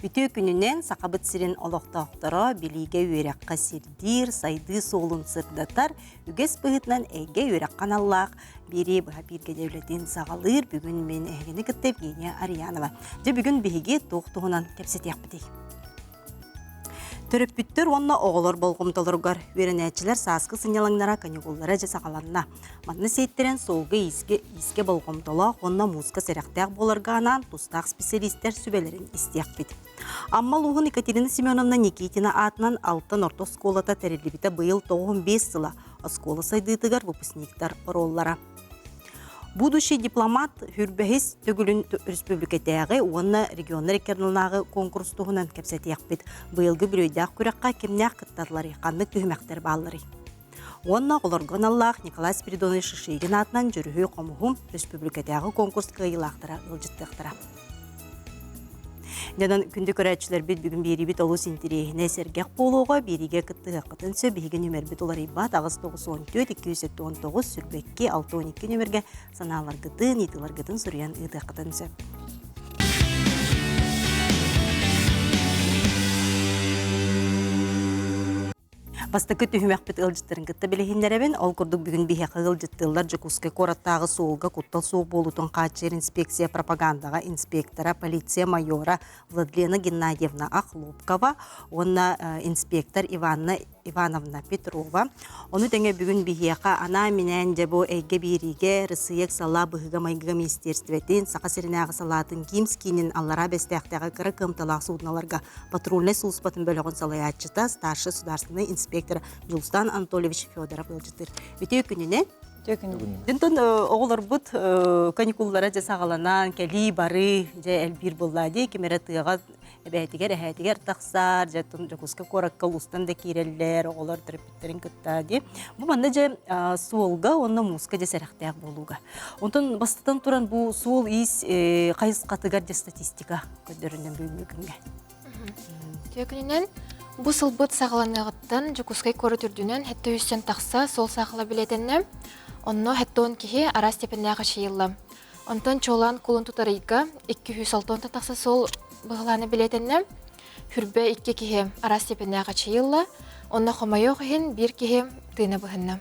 Үтүө күнүнэн Сахабыт сирин олохтоохторо билиигэ үөрэххэ сирдиир, сайдыы суолун сырдатар, үгэс быһыытынан эйгэ үөрэххэ аналлаах биэрии быһа бииргэ үлэтин саҕалыыр. Бүгүн мин эһигини кытта Евгения Арьянова. Дьэ бүгүн биһиги туох туһунан кэпсэтиэхпитий? Төрөппүттэр уонна оҕолор болҕомтолоругар үөрэнээччилэр сааскы сынньалаҥнара каникуллара дьэ саҕаланна. Манна сиэттэрэн суолга иискэ, иискэ болҕомтолоох уонна мууска сэрэхтээх буоларга анаан тустаах специалистэр сүбэлэрин истиэхпит. Амма улууһун Екатерина Семеновна Никитина аатынан Алтан орто оскуолата тэриллибитэ быйыл 95 сыла оскуола сайдыытыгар выпускниктар оруоллара. Будущий дипломат хүрбэһис төгүлүн республикатааҕы уонна регионнар икки конкурс туһунан кэпсэтиэхпит. Быйылгы бүлүйдээх күрэххэ кимнээх кытталларый, ханнык түһүмэхтэр баалларый? Уонна оҕолорго аналлаах Николай Спиридонович Шишигин аатынан Дьүрүһүй хомуһум республикатааҕы конкурс кыайыылаахтара ыалдьыттыахтара. Дьонон күндү көрөөччүлэрбит бүгүн биэриибит олус интириэһинэй сэргэх буолуоҕа. Биэриигэ кыттыһыаххытын сөп. Биһиги нүмербит уларыйбат 894 279 22 612 нүмергэ санааларгытын, ыйытыыларгытын суруйан ыытыаххытын сөп. Бастакы түһүмэхпит ыалдьыттарын кытта билиһиннэрэбин. Ол курдук бүгүн биһиэхэ ыалдьыттыыллар Дьокуускай куораттааҕы суолга куттал суох буолуутун хааччыйар инспекция пропагандаҕа инспектора, полиция майора Владлена Геннадьевна Охлопкова уонна инспектор Иванна Ивановна Петрова. Ону тэҥэ бүгүн биһиэхэ анаан-минээн дьэ бу эйгэ биэриигэ Россия салаа быһыыга-майгыга министиэристибэтин Саха сиринээҕи салаатын КИМС киинин Аллараа Бэстээхтээҕи кыра кыамталаах суудуналарга патрульнай сулууспатын бөлөҕүн салайааччыта, старшай государственный инспектор Дьулустан Анатольевич Федоров ыалдьыттыыр. Үтүө күнүнэн! Үтүө күнүнэн! Дьонтон оҕолорбут каникуллара дьэ саҕаланан, кэлии-барыы дьэ элбиир буолла дии, ким эрэ тыаҕа эбээтигэр, эһээтигэр тахсар, дьэ Дьокуускай куоракка улуустан да киирэллэр, оҕолор төрөппүттэрин кытта дии. Бу манна дьэ суолга уонна мууска дьэ сэрэхтээх буолууга. Онтон бастатан туран бу суол-иис хайысхатыгар дьэ статистика көрдөрүнэн бүгүҥҥү күҥҥэ. Үтүө күнүнэн бу сылбыт саҕаланыаҕыттан Дьокуускай куорат үрдүнэн сэттэ үстэн тахса суол саахала билиэтэннэ, онно 70 киһи араас степеннээх эчэйиллэ. Онтон чуолаан кулун тутар ыйга 260 тахса суол быһылаана билиэтэннэ, хүрбэ икки киһи араас степеннээх эчэйиллэ, онно хомойуох иһин биир киһи тыына быһынна.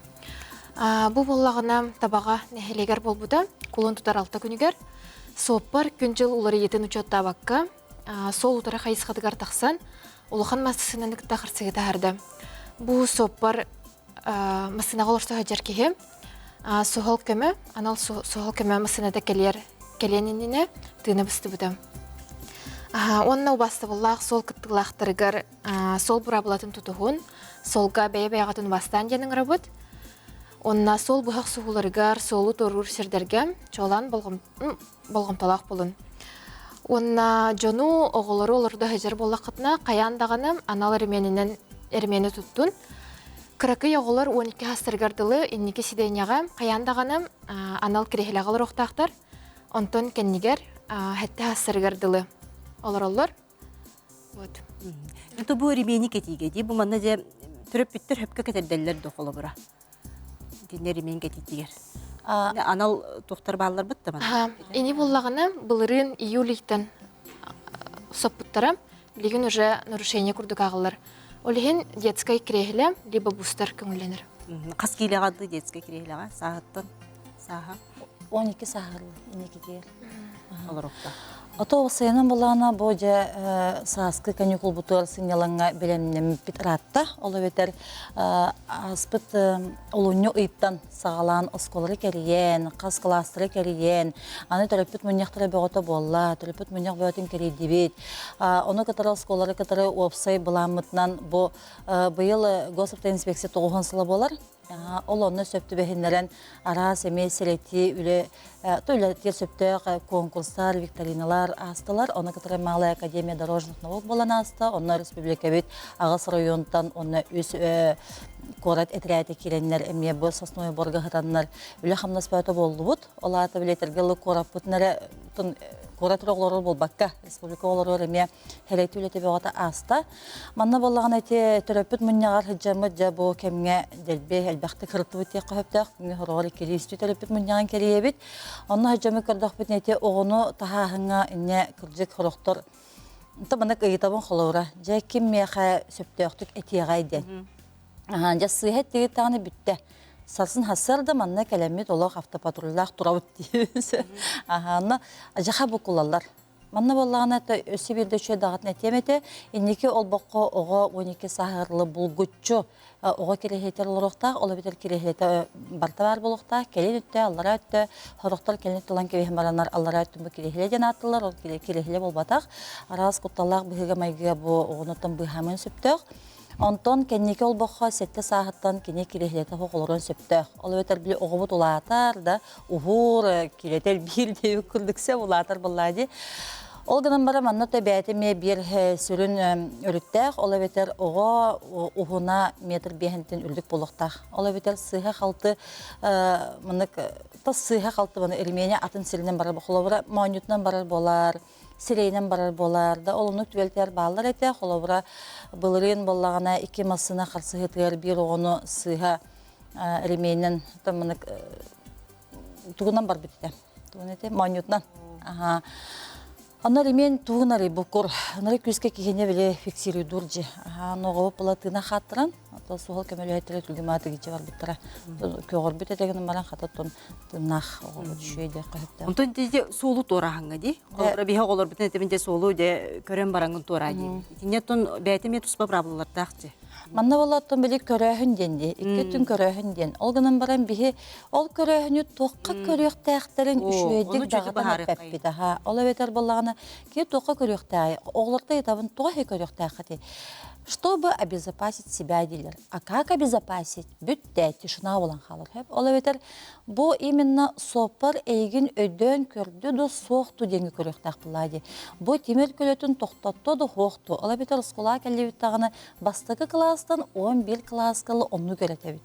Бу буоллаҕына Табаҕа нэһилиэгэр буолбута кулун тутар алта күнүгэр суоппар күн-дьыл уларыйыытын учуоттаабакка суол утары хайысхатыгар тахсан улахан массыынаны кытта харсыһыы таһаарда. Бу суоппар массыынаҕа олорсо сылдьар киһи суһал көмө, анал суһал көмө массыыната кэлиэр кэлиэн иннинэ тыына быстыбыта. Уонна убаастабыллаах суол кыттыылаахтарыгар суол быраабылатын тутуһун, суолга бэйэ-бэйэҕитин убаастаан диэн ыҥырабыт. Уонна суол быһах суһууларыгар, суолу туоруур сирдэргэ чуолаан болҕомтолоох буолун. Уонна дьону, оҕолору олордо сылдьар буоллаххытына, хайаан даҕаны анал эремиэнинэн эремиэни туттун. Кыракый оҕолор 12 саастарыгар дылы инники сидиэнньэҕэ хайаан даҕаны анал кириэһилэҕэ олоруохтаахтар. Онтон кэннигэр сэттэ саастарыгар дылы олороллор. Вот. Это бу ремени кэтиигэ дии бу манна дьэ төрөппүттэр хөпкө кэтэрдэллэр да холобура. Итиннэ ремень кэтиитигэр. Анал туохтар баалларбыт да манна. Ини буллаҕына былырыын июльтан соппуттара билигин уже нарушение курдук ааҕыллар. Ол иһин детскай кириэһилэ либо бустар көҥүллэнэр. Хас киилэҕэ дыы детскай кириэһилэҕэ сааһыттан сааһа? 12 сааһырлы инникитигэр. Олорукта. Ото сайынын булаана бу дьэ сааскы каникулбутугар сынньалаҥҥа бэлэмнэммиппит ыраатта. Ол эбэтэр ааспыт олунньу ыйтан саҕалаан оскуолары кэрийэн, хас кылаастары кэрийэн, аны төрөппүт мунньахтара бөҕөтө буолла, төрөппүт мунньах бөҕөтүн кэрийдибит. Ону кытары оскуолары кытары уопсай былааммытынан бу быйыл госавтоинспекция тоҕуһун сыла буолар. Ол онно сөп түбэһиннэрэн араас эмиэ сэрэтии үлэ үлэтигэр сөптөөх конкурстар, викториналар аастылар. Ону кытары Малая академия дорожных наук буолан ааста. Онно республикабыт аҕыс районтан онно үс куорат этэрээтэ киирэннэр эмиэ бу Сосновый Борга сытаннар үлэ-хамнас бөҕөтө буоллубут. Ол аата билэтэргэ ылы куораппытын эрэ куорат эрэ оҕолоро буолбакка, республика оҕолоругар эмиэ Хэлэйти үлэтэ бөҕөтө ааста. Манна буоллаҕына ити төрөппүт мунньаҕар сылдьаммыт дьэ бу кэмҥэ дэлби элбэхтик сырыттыбыт диэххэ сөптөөх. Күҥҥэ сороҕор иккилии төрөппүт мунньаҕын кэрийэбит. Онно сылдьаммыт көрдөхпүтүнэ ити оҕону таһааһыҥҥа инньэ кырдьык сорохтор. Онтон маннык ыйытабын холобура, дьэ ким миэхэ сөптөөхтүк этиэҕэй диэн. Аһаа, дьэ сыыһа эттигит даҕаны бүттэ. Сарсын сарсыарда манна кэлэммит олох автопатруллаах турабыт диибин. Аһаа, онно дьаха букулаллар. Манна буоллаҕына өссө биирдэ үчүгэй даҕатын этиэм этэ. Инники олбоххо оҕо 12 сааһырылы булгуччу оҕо кирэһиэтэр олоруохтаах, ол эбэтэр кирэһиэтэ барыта баар буолуохтаах. Кэлин өттө, аллараа өттө, сорохтор кэлин тылан кэбиһэн бараннар аллараа өттүн бу кирэһилэ диэн ааттыылар, ол кирэһилэ буолбатах. Араас кутталлаах быһыыга-майгыга бу оҕонуттан быыһаамын сөптөөх. Онтон кэнники олбоххо сэттэ сааһыттан кини кирэһилэтэ суох олоруон сөптөөх. Ол эбэтэр били оҕобут улаатар да, уһуур, килэтэр биир диэбит курдук сөп улаатар буоллаа дии. Ол гынан баран манна то бэйэтэ эмиэ биир сүрүн өрүттээх, ол эбэтэр оҕо уһуна метр биэһинтэн үрдүк буолуохтаах. Ол эбэтэр сыыһа-халты маннык тас сыыһа-халты маны ремень атын сиринэн барар, холобура моонньутунан барар буолар, сирэйинэн барар буолар да, ол оннук түбэлтэлэр бааллар этэ. Холобура, былырыын буоллаҕына икки массыына харсыһыытыгар биир оҕону сыыһа ременинэн маннык тугунан барбыт этэ. Тугун этэ? Моонньутунан. Аха. Онно ремень тугун арый букур. Онно күүскэ киһини били фиксируйдуур дьи. Аха, оҕо палатына хааттаран, ото суһал көмөлөһөттөрө түлгүмааты гиче барбыттара. Көҕөрбүт этэгин баран хата тыннаах оҕо түшүө диэх көһөттө. Онтон дии суолу туораһаҥҥа дии. Холобура биһи оҕолорбутун этибин дьэ суолу дьэ көрөн бараҥҥын туораа дии. Итиннэ оттон бэйэтэ эмиэ туспа быраабылалардаах дии. Манна буолла оттон били көрөөһүн диэн дии. Икки өттүн көрөөһүн диэн. Ол гынан баран биһи ол көрөөһүнү туохха көрүөхтээхтэрин үчүгэйдик даҕатан эппэппит аха. Ол эбэтэр буоллаҕына киһи туохха көрүөхтээҕий? Оҕолорто ыйытабын туох иһи көрүөхтээххитий? Чтобы обезопасить себя дииллэр. А как обезопасить? Бүттэ, тишина буолан хаалар. Ол эбэтэр Бу именно суоппар эйигин өйдөөн көрдө да суох дуу диэҥҥэ көрүөхтээх буоллаа дии. Бу тимир көлөтүн тохтотто да суох дуу. Ол эбэтэр оскуолаҕа кэллибит даҕаны бастакы кылаастан 11 кылааска оннук үөрэтэбит.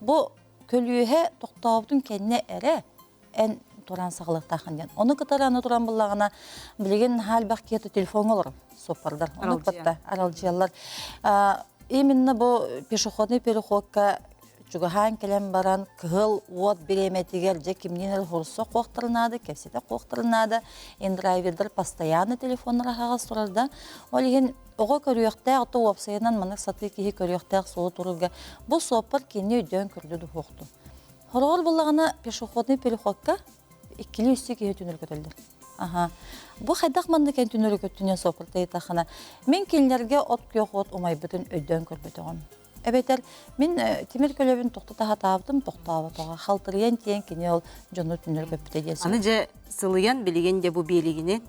Бу көлүөһэ тохтообутун кэннэ эрэ эн туран саҕалыахтааххын диэн. Ону кытары аны туран буллаҕына билигин наһаа элбэх киһи телефоҥҥа олорор суоппардар. Ону кытта аралдьыйаллар. Именно бу пешеходный переходка Чугаһаан кэлэн баран, кыһыл уот бириэмэтигэр дьэ кимниин эрэ хурса куохтарын наада, кэпсэтэ куохтарын наада. Индрайвердар постоянно телефоннара аһаҕас турар да. Ол иһин оҕо көрүөхтээх, ото уопсайынан маннык сатыы киһи көрүөхтээх суолу турарга бу суоппар кини өйдөөн көрдө дуһуохтун. Хороҕор буллаҕына пешеходный переходка иккилии-үстүү киһи түнүр көтөллөр. Аха. Бу хайдах маннык эн түнүрү көттүнэн суоппар тайытахына, мин кинилэргэ от күөх уот умайбытын өйдөөн көрбөтөҕүм. Эбэтэр мин тимир көлөбүн тохтото сатаабытым тохтооботоҕо. Халтырыйан тиийэн кини ол дьону түннэр көппүтэ диэн Аны дьэ сылыйан билигин дьэ бу биэлигини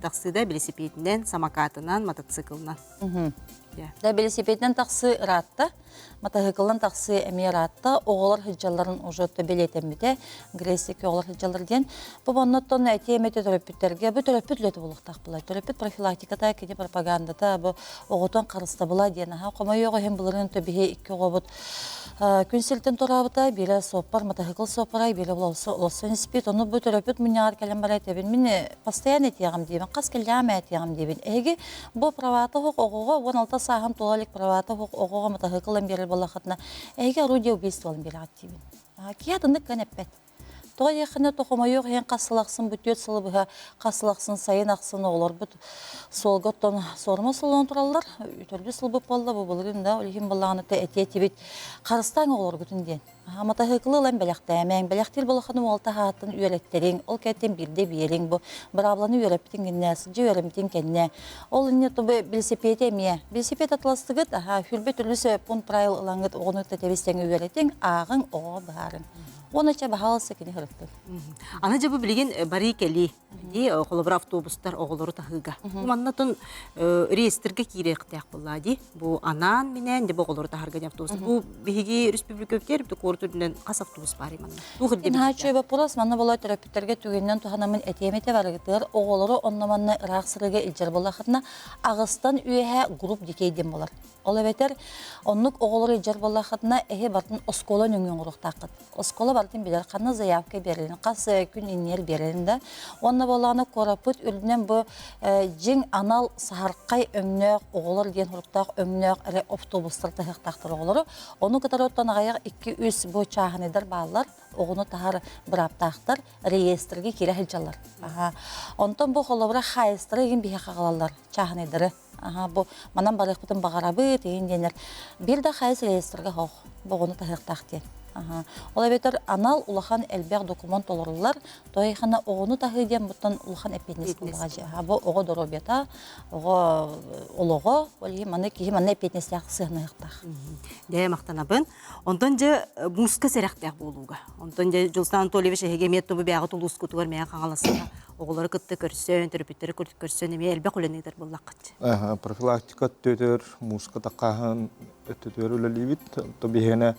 тахсыыда билисипиэтинэн, самокатынан, мотоциклынан. Да велосипединэн тахсыы ыраатта, матаһыыкылынан тахсыы эмиэ ыраатта. Оҕолор сылдьалларын уже бэлиэтэммитэ. Грейсики оҕолор сылдьаллар диэн. Бу оннуттан этиэм этэ төрөппүттэргэ бу төрөппүт үлэтэ буолуохтаах буолар. Төрөппүт профилактиката, кини пропагандата, бу оҕотун харыстабыла диэн аһа хомойуох иһин былырыын биһи икки оҕобут күн сиртэн туораабыта, биирэ суоппар, матаһыкыл суоппара, биирэ олорсон испит. Ону бу төрөппүт мунньаҕар кэлэн баран этэбин, мин постоянно этиэҕим диибин, хас кэллэҕим этиэҕим диибин. Эһиги бу правата суох оҕоҕо 16 сааһын туола илик правата суох оҕоҕо матаһыкыл ылан биэрэр буоллаххытына, эһиги орудие убийства ылан биэрэҕит диибин. Киһи атыннык гынан эппэт. Тоҕо диэххинэ, хомойуох иһин хас сыл ахсын бу түөрт сылы быһа хас сыл ахсын сайын ахсын оҕолорбут суолга оттон суорума суолланан тураллар. Төрдүс сылбыт буолла бу былырыын да, ол иһин буоллаҕына этиэ этибит. Харыстааҥ оҕолоргутун диэн. Матаһыыкылы ылан бэлэхтээмэҥ. Бэлэхтиир буоллаххына уолта аһааттан үөрэттэриҥ, ол кэнниттэн биирдэ биэриҥ. Бу быраабыланы үөрэппитиҥ кэннэ, сылдьа үөрэммитиҥ кэннэ. Ол инньэ тобу велосипеди эмиэ. Велосипед атыластыгыт, аһаа, хүрбэ түрлү пункт правил ылаҥҥыт оҕону тэбис тэҥэ үөрэтиҥ, ааҕыҥ, оҕоҕо быһаарыҥ. Уонна чэ баһаалыста кини сырыттын. Аны дьэ бу билигин барыы кэлии дии холобура автобустар оҕолору таһыыга. Бу манна тон реестргэ киириэхтээх буоллаа дии. Бу анаан минээн дьэ бу оҕолору таһарга дии автобус. Бу биһиги республикабытыгар куорат үрдүнэн хас автобус баар манна? Туох ирдэбилтээх? вопрос манна буолар төрөппүттэргэ түгэнинэн туһанаммын этиэм этэ барыгытыгар оҕолору онно-манна ыраах сырыыга илдьэр буоллаххытына аҕыстан үөһэ групп детей диэн буолар. Ол эбэтэр оннук оҕолору илдьэр буоллаххытына, эһи барытын оскуола нөҥүө оҥоруохтааххыт. Оскуола барытын билэр, ханна заявка биэрэрин, хас күн иннигэр биэрэрин да. Уонна буоллаҕына куораппыт үрдүнэн бу дьиҥ анал саһархай өҥнөөх оҕолор диэн суруктаах өҥнөөх эрэ автобустар таһыахтаахтар оҕолору. Ону кытары оттон аҕыйах 2-3 бу чааһынайдар бааллар. оҕону таһар бырааптаахтар реестргэ киирэ сылдьаллар. Аха. Онтон бу холобура хаайыстары игин биһиэхэ аҕалаллар, чааһынайдары. Аха, бу манан барыахпытын баҕарабыт игин диэннэр. Биир да хайыс реестргэ хоох, бу оҕону таһыахтаах диэн. Аха. Ол эбэтэр анал улахан элбэх документ толоруллар, тойхана оҕону таһыы диэн буттан улахан эппиэтинэс буоллаҕа дьэ. Аха, бу оҕо доруобуйата, оҕо олоҕо, ол иһин маны киһи манна эппиэтинэстээх сыһыаннаһыахтаах. Дьэ, махтанабын. Онтон дьэ мууска сэрэхтээх буолууга. Онтон дьэ Дьулустан Анатольевич эһиги эмиэ тубу бэйэҕит улуускутугар мэйэ Хаҥаласка оҕолору кытта көрсөн, төрөппүттэри көрсөн эмиэ элбэх үлэни ыытар буоллаххыт. Профилактика өттүтүгэр мууска такааһын өттүтүгэр үлэлиибит. То биһиэнэ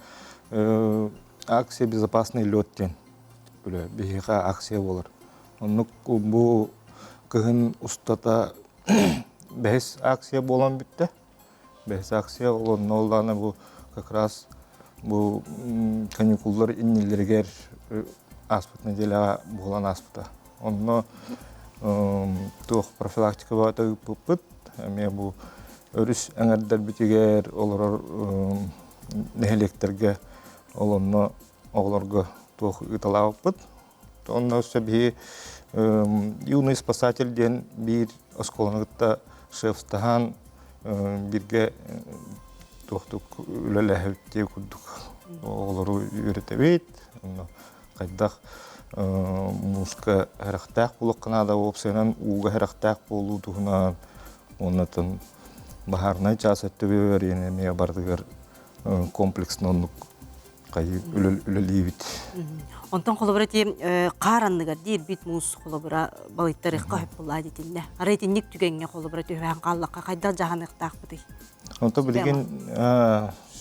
акция «Безопасный лед» диэн үлэ биһиэхэ акция буолар. Оннук бу кыһын устата бэһис акция буолан бүттэ. Бэһис акция ол онно оллаана бу как раз бу каникуллар иннилэригэр ааспыт неделяҕа буолан ааспыта. Онно туох профилактика баата ыыппыппыт. Эмиэ бу өрүс эҥэрдэрбитигэр олорор нэһилиэктэргэ ол онно оҕолорго туох ыыталаабыппыт. Онно өссө биһи юный спасатель диэн биир оскуоланы кытта шефстаһан бииргэ туохтук үлэлэһэбит диye курдук оҕолору үөрэтэбит. Онно хайдах мууска сэрэхтээх буолуохха наада уопсайынан ууга сэрэхтээх буолуу туһунан уонна баһаарынай чаас өттүгэр эмиэ барытыгар комплексно оннук хайыы үлэлиибит. Онтон холобура ити хаар анныгар диирбит муус холобура балыйтарыахха сөп буоллаа дитиннэ. Арай итинник түгэҥҥэ холобура түһээн хааллахха хайдах дьаһаныахтаахпытый? Онтон билигин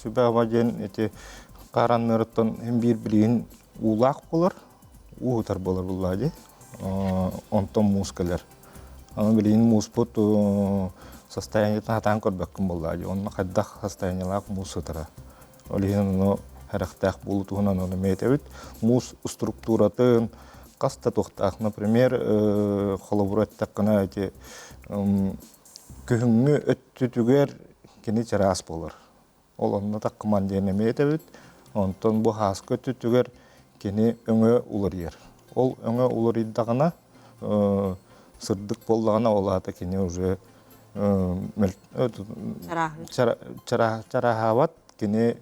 сүбэ-ама диэн ити хаар анныарыттан һин биир билигин уулаах буолар, уу утар буолар буоллаа дии. Онтон муус кэлэр. Аны билигин мууспут состояниетын хатаан көрбөккүн буоллаа дии. Онно хайдах состояниелаах муус сытара. Ол иһин ону сэрэхтээх буолуу туһунан ону эмиэ этэбит. Муус структуратын хас да туохтаах. Например, холобура эттэххинэ ити күһүҥҥү өттүтүгэр кини чараас буолар. Ол онно таккыман диэн эмиэ этэбит. Онтон бу һааскы өттүтүгэр кини өҥө уларыйар. Ол өҥө уларыйдаҕына сырдык буоллаҕына ол аата кини уже чарааһаабат кини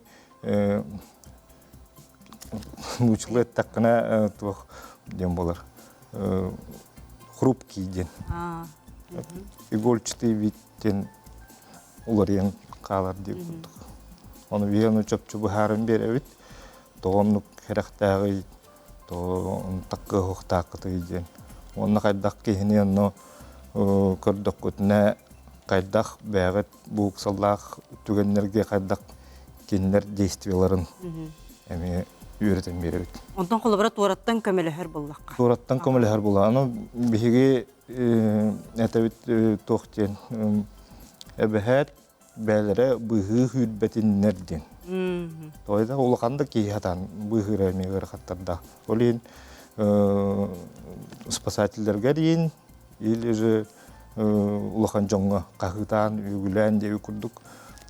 нууччалыы эттэххинэ туох диэн буолар хрупкий диэн игольчатый вид диэн уларыйан хаалар диир курдук ону биһи ону чопчу быһааран биэрэбит тоҕо оннук сэрэхтээҕий тоҕо таккыаһуохтааххытый диэн уонна хайдах киһини онно көрдөххүтүнэ хайдах бэйэҕит бу ыксаллаах түгэннэргэ хайдах кинилэр действиеларын эмиэ үөрэтэн биэрэбит. Онтон холобура туораттан көмөлөһөр буоллахха. Туораттан көмөлөһөр буолла. Аны биһиги этэбит туох диэн эбэһээт бээлэрэ быыһыы сүүрбэтиннэр диэн. Тоҕо улахан да киһи сатаан быыһыыра эмиэ ыарахаттардаах. Ол иһин спасателлэргэ диин или же улахан дьоҥҥо хаһыытаан, үгүлээн диэби курдук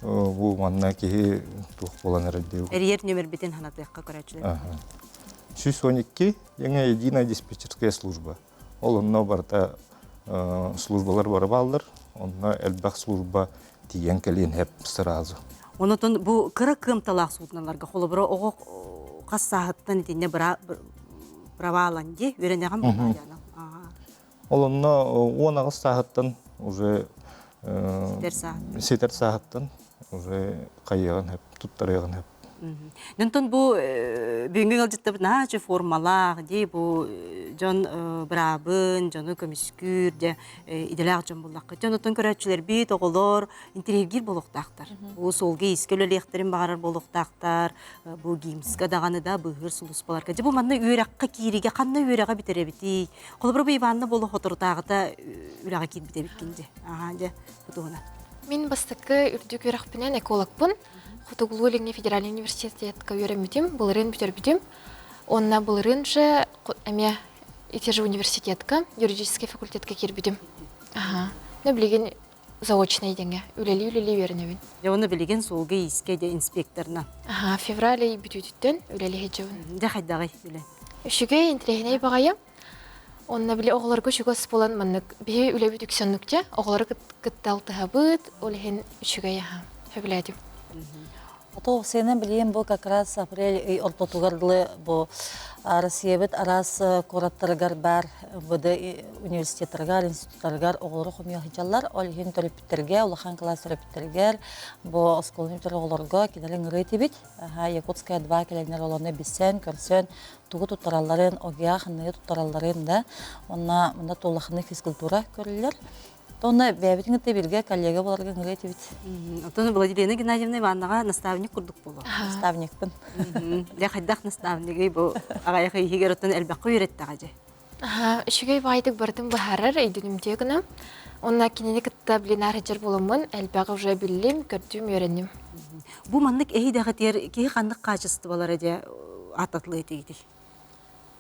бу манна киһи туох буолан эрэр диэби. Эрийэр нөмербитин санатыахха көрөөччүлэр. 112 диэҥэ единая диспетчерская служба. Ол онно барыта службалар бары бааллар. Онно элбэх служба тиийэн кэлиэн сөп сразу. Онотон бу кыра кыамталаах судноларга холобура оҕо хас сааһыттан итиннэ правалан дии үөрэнэҕин буолла Ол онно 18 сааһыттан уже ситэр сааһыттан уже хайыаҕын сөп, туттарыаҕын сөп. Онтон бу бүгүҥҥү ыалдьыттабыт наһаа формалаах дии бу дьон быраабын, дьону көмүскүүр дьэ идэлээх дьон буллахха. Дьон оттон көрөөччүлэрбит, оҕолор интэриэһиргиир буолуохтаахтар. Бу суолга-иискэ үлэлиэхтэрин баҕарар буолуохтаахтар. Бу ГИМСка даҕаны да быыһыыр сулууспаларга. Дьэ бу манна үөрэххэ киириигэ ханна үөрэҕи бүтэрэбитий? Холобура бу Иванна буолуох соторутааҕыта үлэҕэ киирбит эбиккин дьэ. Аhaa дьэ бу туһунан. Мин бастакы үрдүк үөрэхпинэн экологпын. Хотугулуу-Илиҥҥи федеральнай университетка үөрэммитим, былырыын бүтэрбитим. Уонна былырыын же эмиэ ити же университетка, юридическай факультетка киирбитим. Аха. Ну, билигин заочнай диэҥҥэ үлэлии-үлэлии үөрэнэбин. Дьэ уонна билигин суолга-иискэ дьэ инспекторынан. Аха, февраль ый бүтүүтүттэн үлэлии сылдьабын. Дьэ хайдаҕый үлэ? Үчүгэй, интэриэһинэй баҕайы. Онно били оҕолорго чугас буолан маннык биһи үлэбит үксэннукча оҕолору кытта алтыһабыт, ол иһин үчүгэй аха, сөбүлээтим. Ото сена билиэн бу как раз апрель ый ортотугар дылы бу Россиябыт араас куораттарыгар баар МВД университеттарыгар, институттарыгар оҕолору хомуйа сылдьаллар. Ол иһин төрөппүттэргэ, улахан кылаас төрөппүттэригэр бу оскуоланы бүтэр оҕолорго кинилэр ыҥырыы этибит. Якутская 2 кэлэннэр олону билсэн, көрсөн, тугу туттаралларын, ОГЭ ханныгы туттаралларын да, онно мында улаханнык физкультура көрүллэр. Онно бэйэбитин кытта бииргэ коллега буоларга ыҥырыы этибит. Оттон Владилена Геннадьевна Ивановнаҕа наставник курдук буолуо. Наставникпын. Дьэ хайдах наставнигый бу аҕайах иһигэр оттон элбэххэ үөрэттэҕэ дьэ. Үчүгэй баайдык барытын быһаарар өйдөнүмтүө гына. Онно кинини кытта блинар сылдьар буоламмын элбэҕи уже биллим, көрдүм, үөрэнним. Бу маннык эһидэҕитигэр киһи ханнык хаачыстыбалара дьэ ааттатылыы этигитий?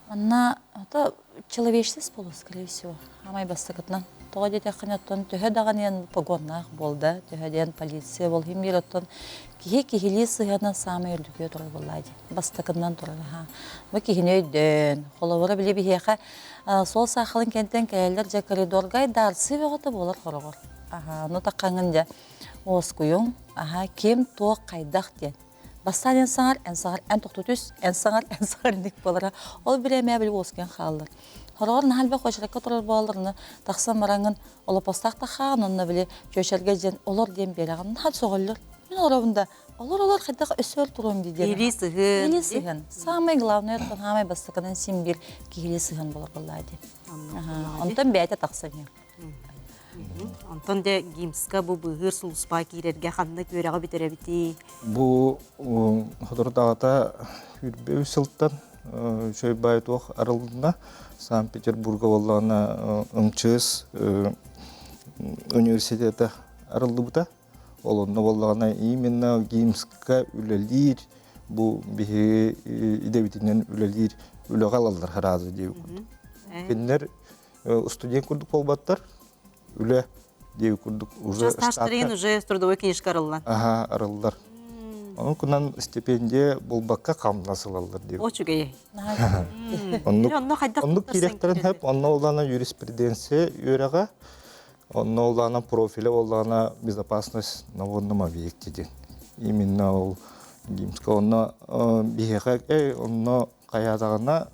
Манна ото человечность буолуо, скорее всего, аамай бастакытынан. Тоҕо диэтэххинэ, оттон төһө даҕаны диэн погоннаах буолда, төһө диэн полиция буол, иһин биир оттон киһи киһилии сыһыана саамай үрдүкүө турар буоллаа дии. Бастакынан турар аһаа. Бу киһини өйдөөн, холобура били биһиэхэ суол саахалын кэнтэн кэлэллэр дьэ коридорга айдаарсыы бөҕөтө буолар хороҕор. Аһаа, ону таххаҥын дьэ уоскуйуҥ, аһаа, ким, туох, хайдах диэн. Бастаан эн саҥар, эн саҥар, эн тохтуу түс, эн саҥар, эн саҥар инник буолара. Ол бириэмэ били уоскуйан хааллар. Хороҕор наһаа элбэх уочаракка турар буолалларына тахсан бараҥҥын олоппостаах тахаан онно били чүөчэргэ дьэн олор диэн биэрэҕин наһаа сөҕөллөр. Мин олоробун да олор олор хайдах өссө өр туруом дии диэн. Киһилии сыһыан. Киһилии сыһыан. Самое главное оттон саамай бастакынан син биир киһилии сыһыан буолар буоллаа дии. Онтон бэйэтэ тахсан иһэр. Онтон дьэ ГИМСка бу быыһыыр сулууспаҕа киирэргэ ханнык үөрэҕи бүтэрэбитий? Бу соторутааҕыта 23 сылтан үчүгэй баай туох арылынна. Санкт-Петербурга буоллаҕына МЧС университета арыллыбыта. Ол онно буоллаҕына именно ГИМСка үлэлиир бу биһиги идэбитинэн үлэлиир үлэҕэ ылаллар сразу диэбит курдук. Кинилэр студент курдук буолбаттар, үлэ диэбит курдук уже Стажтарын уже трудовой книжка арыллан. Аха, арыллар. Onun кунан стипендия булбакка хамнас ылаллар диэбит. Очугэй. Оннук оннук киирэхтэрин хөп, онно улаана юриспруденция үөрэҕэ, онно улаана профиля улаана безопасность на водном объекте диэн. Именно ол ГИМСка онно биһиэхэ онно хайаатаҕына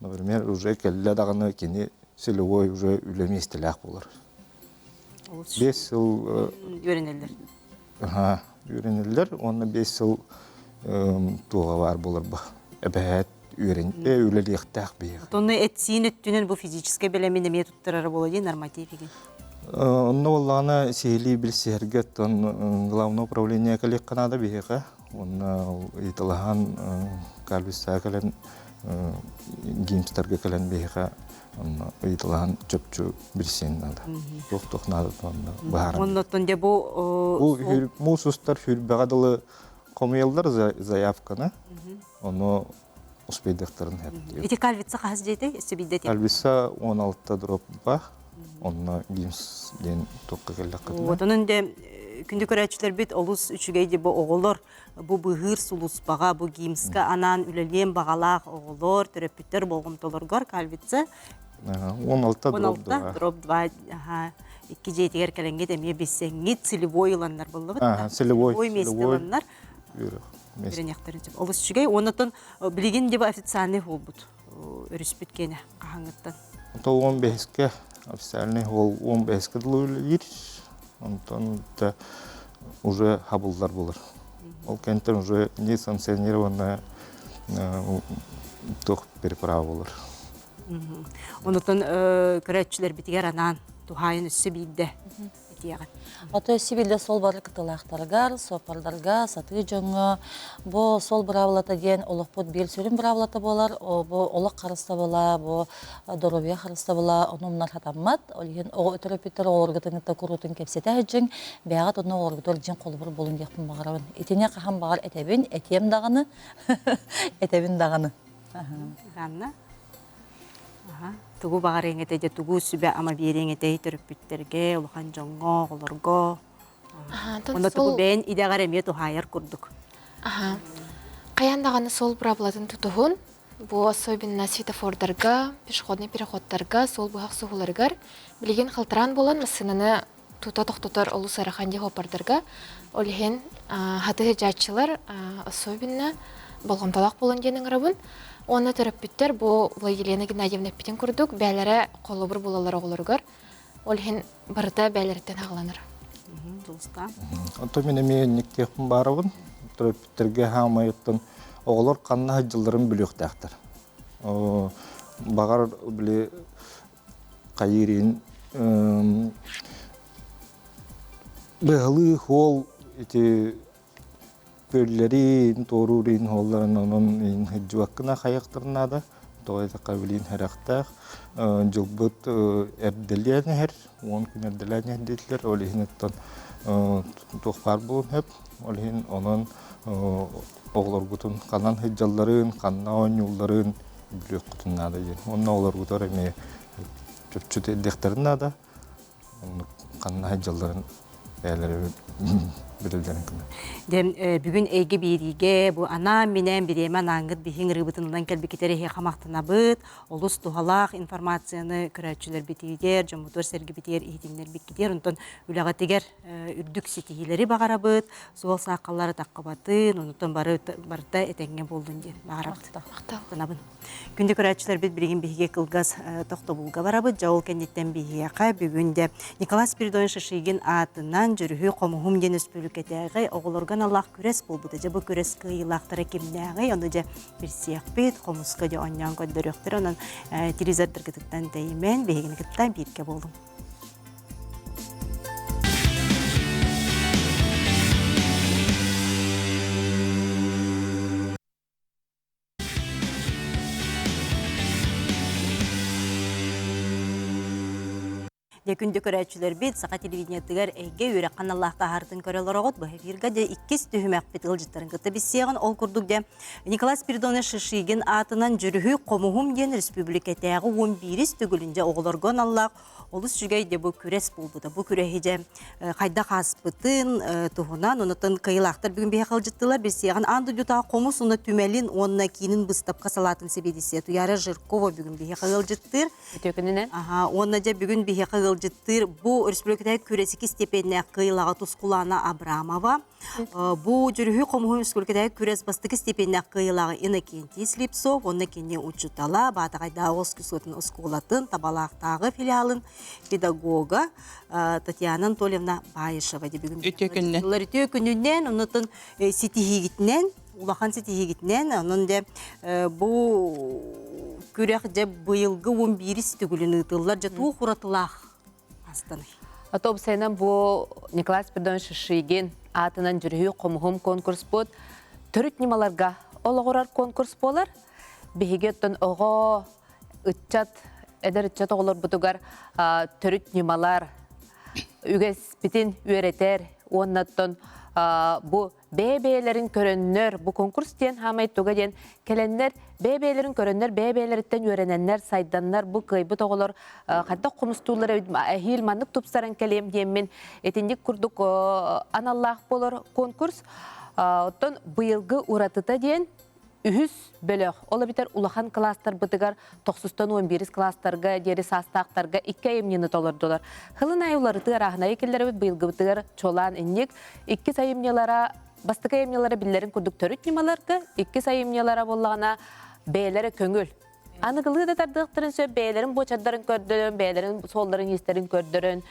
Например, уже кэллэ даҕаны кини целевой уже үлэ миэстэлээх буолар. 5 сыл үөрэнэллэр. Аха, үөрэнэллэр уонна 5 сыл туоҕа баар буолар ба. Эбэһээт үөрэн үлэлиэхтээх биһиэхэ. Онно эт-сиин өттүнэн бу физическэй бэлэмин эмиэ туттарара буола дии норматив игин. Онно буоллаҕына сиһилии билсиһэргэ оттон главное управление кэлиэххэ наада биһиэхэ. Уонна ыйыталаһан Кальвиссаа кэлэн ГИМСтарга кэлэн биһиэхэ онно ыйыталаһан чопчу билсиэн наада. Туох-туох наадатын онно быһааран. Оннуттан дьэ бу Бу муус устар сүүрбэҕэ дылы хомуйаллар заявканы. Ону успейдыахтарын сөп. Ити Кальвица хаһыс дьиэтэй? Өссө биирдэ Кальвица 16 дроп онно ГИМС диэн туохха кэллэххитинэ. Вот онон дьэ күндү көрөөччүлэрбит олус үчүгэй дьэ бу оҕолор бу быыһыыр сулууспаҕа, бу ГИМСка анаан үлэлиэн баҕалаах оҕолор, төрөппүттэр болҕомтолоругар Кальвица 16 дроп 2. дроп 2 икки дьиэтигэр кэлэҥҥит эмиэ билсэҥҥит целевой ыланнар буллубут. Целевой миэстэ ыланнар үөрэниэхтэрин сөп. Олус үчүгэй. Оннотон билигин дьэ официальный буолбут өрүспүт киэнэ хаһаҥҥыттан. Онтон 15-ке официальный ол 15-ке дылы үлэлиир. Онтон да уже хабыллар булар. Ол кэнтэн уже не санкционированная туох переправа болар. Онутан көрөөччүлэрбитигэр анаан туһаайын өссө биирдэ этиэҕин. Ото сибилде сол бары кытылаахтарыгар, суоппардарга, сатыы дьоҥҥо бу сол быраабылата диэн олохпут биир сүрүн быраабылата буолар. Бу олох харыстабыла, бу доруобуйа харыстабыла ону умнар хатаммат. Ол иһин оҕо төрөппүттэр оҕолоргутун кытта куруутун кэпсэтэ сылдьыҥ, бэйэҕит онно оҕолоргутугар дьиҥ холобур буолуҥ диэхпин баҕарабын. Итини хаһан баҕар этэбин, этиэм даҕаны, этэбин даҕаны. Ганна? Аха. Тугу баҕарыаҥ этэй, дьэ тугу сүбэ-ама биэриэҥ этэй төрөппүттэргэ, улахан дьоҥҥо, оҕолорго? Онно тугу бэйэн идэҕэр эмиэ туһаайар курдук. Аха. Хайаан даҕаны суол быраабылатын тутуһун. Бу особенно светофордарга, пешеходный переходтарга, суол быһах суһуларыгар билигин халтараан буолан массыынаны тута тохтотор олус ыарахан дии хоппордарга. Ол иһин хаты сылдьааччылар особенно болҕомтолоох буолун диэн ыҥырабын. Уонна төрөппүттэр бу Владилена Геннадьевна эппитин курдук бээлэрэ холобур буолаллар оҕолоругар. Ол иһин барыта бээлэриттэн аҕаланар. Дьулустаан. Оттон мин эмиэ инниктиэхпин баарабын. Төрөппүттэргэ хаамайыттан оҕолор ханна сылдьалларын билиэхтээхтэр. Баҕар били хайыырын быһалыы хуол ити күөллэрин туоруурин хуолларын онон сылдьыбаккына хайыахтарын наада тоҕо диэтэххэ билигин сэрэхтээх дьылбыт эрдэлээн иһэр 10 күн эрдэлээн иһэр диэтилэр ол иһин оттон туох баар буолуон сөп ол иһин онон оҕолоргутун ханан сылдьалларын ханна оонньуулларын билиэххитин наада диэн уонна оҕолоргутугар эмиэ чопчу тиэрдиэхтэрин наада оннук ханна сылдьалларын бэйэлэрэ билэллэрин гына. Дьэ, бүгүн эйгэ биэриигэ бу анаан-минээн бириэмэ анаангыт биһиҥ ырыыбытын ылан кэлбиккитэр эһиэхэ махтанабыт. Олус туһалаах информацияны көрөөччүлэрбитигэр, дьоммутугар-сэргэбитигэр иһитиннэрбиккитигэр, онтон үлэҕитигэр үрдүк ситиһиилэри баҕарабыт, суол саахаллара таххыбатын, онтон бары барыта этэҥҥэ буоллун диэн баҕарабыт. Махтанабын. Күндү көрөөччүлэрбит билигин биһиги кылгас тохтобулга барабыт. Дьэ ол кэнниттэн биһиэхэ бүгүн де Николай Спиридонович Шишигин аатынан Дьүрүһүй хомуһум диэн өрөспүүбүлүкэтээҕи оҕолорго аналлаах күрэс буолбута. Дьэ бу күрэс кыайыылаахтара кимнээҕий? Ону дьэ билсиэхпит, хомуска дьэ оонньоон көрдөрүөхтэрэ. Онон телевизордаргытыттан тэйимэн биһигини кытта бииргэ буолуҥ. Дьэ күндү көрөөччүлэрбит, саха телевидениетыгар эйгэ үөрэх аналлаах таһаартын көрө олороҕут. Бу эфирга дьэ иккис түһүмэхпит ыалдьыттарын кытта билсиэҕин. Ол курдук дьэ Николай Спиридонович Шишигин аатынан Дьүрүһүй хомуһум диэн республикатааҕы 11-ис төгүлүн дьэ оҕолорго аналлаах олус үчүгэй дьэ бу күрэс буолбута. Бу күрэһи дьэ хайдах ааспытын туһунан, онутун кыайыылаахтар бүгүн биһиэхэ ыалдьыттылар. Билсиэҕин аан дойдутааҕы хомус уонна түмэлин уонна киинин быыстапка салаатын сэбиэдиссэйэ Туйаара Жиркова бүгүн биһиэхэ ыалдьыттыыр. Үтүө күнүнэн. Аха, уонна дьэ бүгүн биһиэхэ ыалдьыттыыр бу республикатааҕы күрэсики степеннээх кыайыылааҕа Тускулаана Абрамова. Бу Дьүрүһүй хомуһун республикатааҕы күрэс бастакы степеннээх кыайыылааҕа Иннокентий Слепцов уонна кини учуутала Баатаҕайдааҕы оскуолатын оскуолатын Табалаахтааҕы филиалын педагога Татьяна Анатольевна Баишева дии бүгүн. Үтүө күнүнэн. Үтүө күнүнэн, оннотон ситиһиигитинэн, улахан ситиһиигитинэн, онон дьэ бу күрэх дьэ быйылгы 11-ис төгүлүн ыытыллар дьэ туох уратылаах астаный? Ото уопсайынан бу Николай Спиридонович Шишигин аатынан Дьүрүһүй хомуһум конкурспут төрүт ньымаларга олоҕурар конкурс буолар. Биһиги оттон оҕо, ыччат, эдэр ыччат оҕолорбутугар төрүт ньымалар үгэспитин үөрэтэр уонна оттон бу бэйэ-бэйэлэрин көрөннөр, бу конкурс диэн хаамай туга диэн кэлэннэр, бэйэ-бэйэлэрин көрөннөр, бэйэ-бэйэлэриттэн үөрэнэннэр, сайданнар, бу кыайбыт оҕолор хайдах хомустууллар эбит, эһиил маннык тупсаран кэлиэм диэммин итинник курдук аналлаах буолар конкурс. Оттон быйылгы уратыта диэн үһүс бөлөх, ол эбэтэр улахан кылаастарбытыгар тохсустан 11 кылаастарга диэри саастаахтарга икки айымньыны толордулар. Хылын аайы уларытыы арааһынайы киллэрэбит быйылгыбытыгар чуолаан инник иккис айымньылара бастакы айымньылара биллэрин курдук төрүт ньымаларга, иккис айымньылара буоллаҕына бэйэлэрэ көҥүл. Аныгылыы да тардыахтарын сөп, бэйэлэрин буочардарын көрдөрөн, бэйэлэрин суолларын-иистэрин көрдөрөн,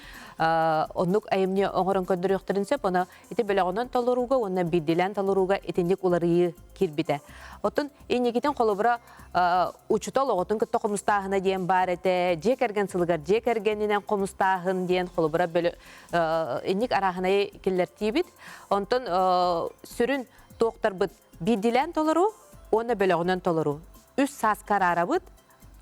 оннук айымньы оҥорон көрдөрүөхтэрин сөп. Ону ити бөлөҕүнэн толорууга уонна биирдиилээн толорууга итинник уларыйыы киирбитэ. Оттон инникитин холобура учуутал оҕотун кытта хомустааһына диэн баар этэ, дьиэ кэргэн сылыгар дьиэ кэргэнинэн хомустааһын диэн холобура инник арааһынайы киллэртиибит. Онтон сүрүн туохтарбыт биирдиилээн толоруу уонна бөлөҕүнэн толоруу. Үс сааска араарабыт.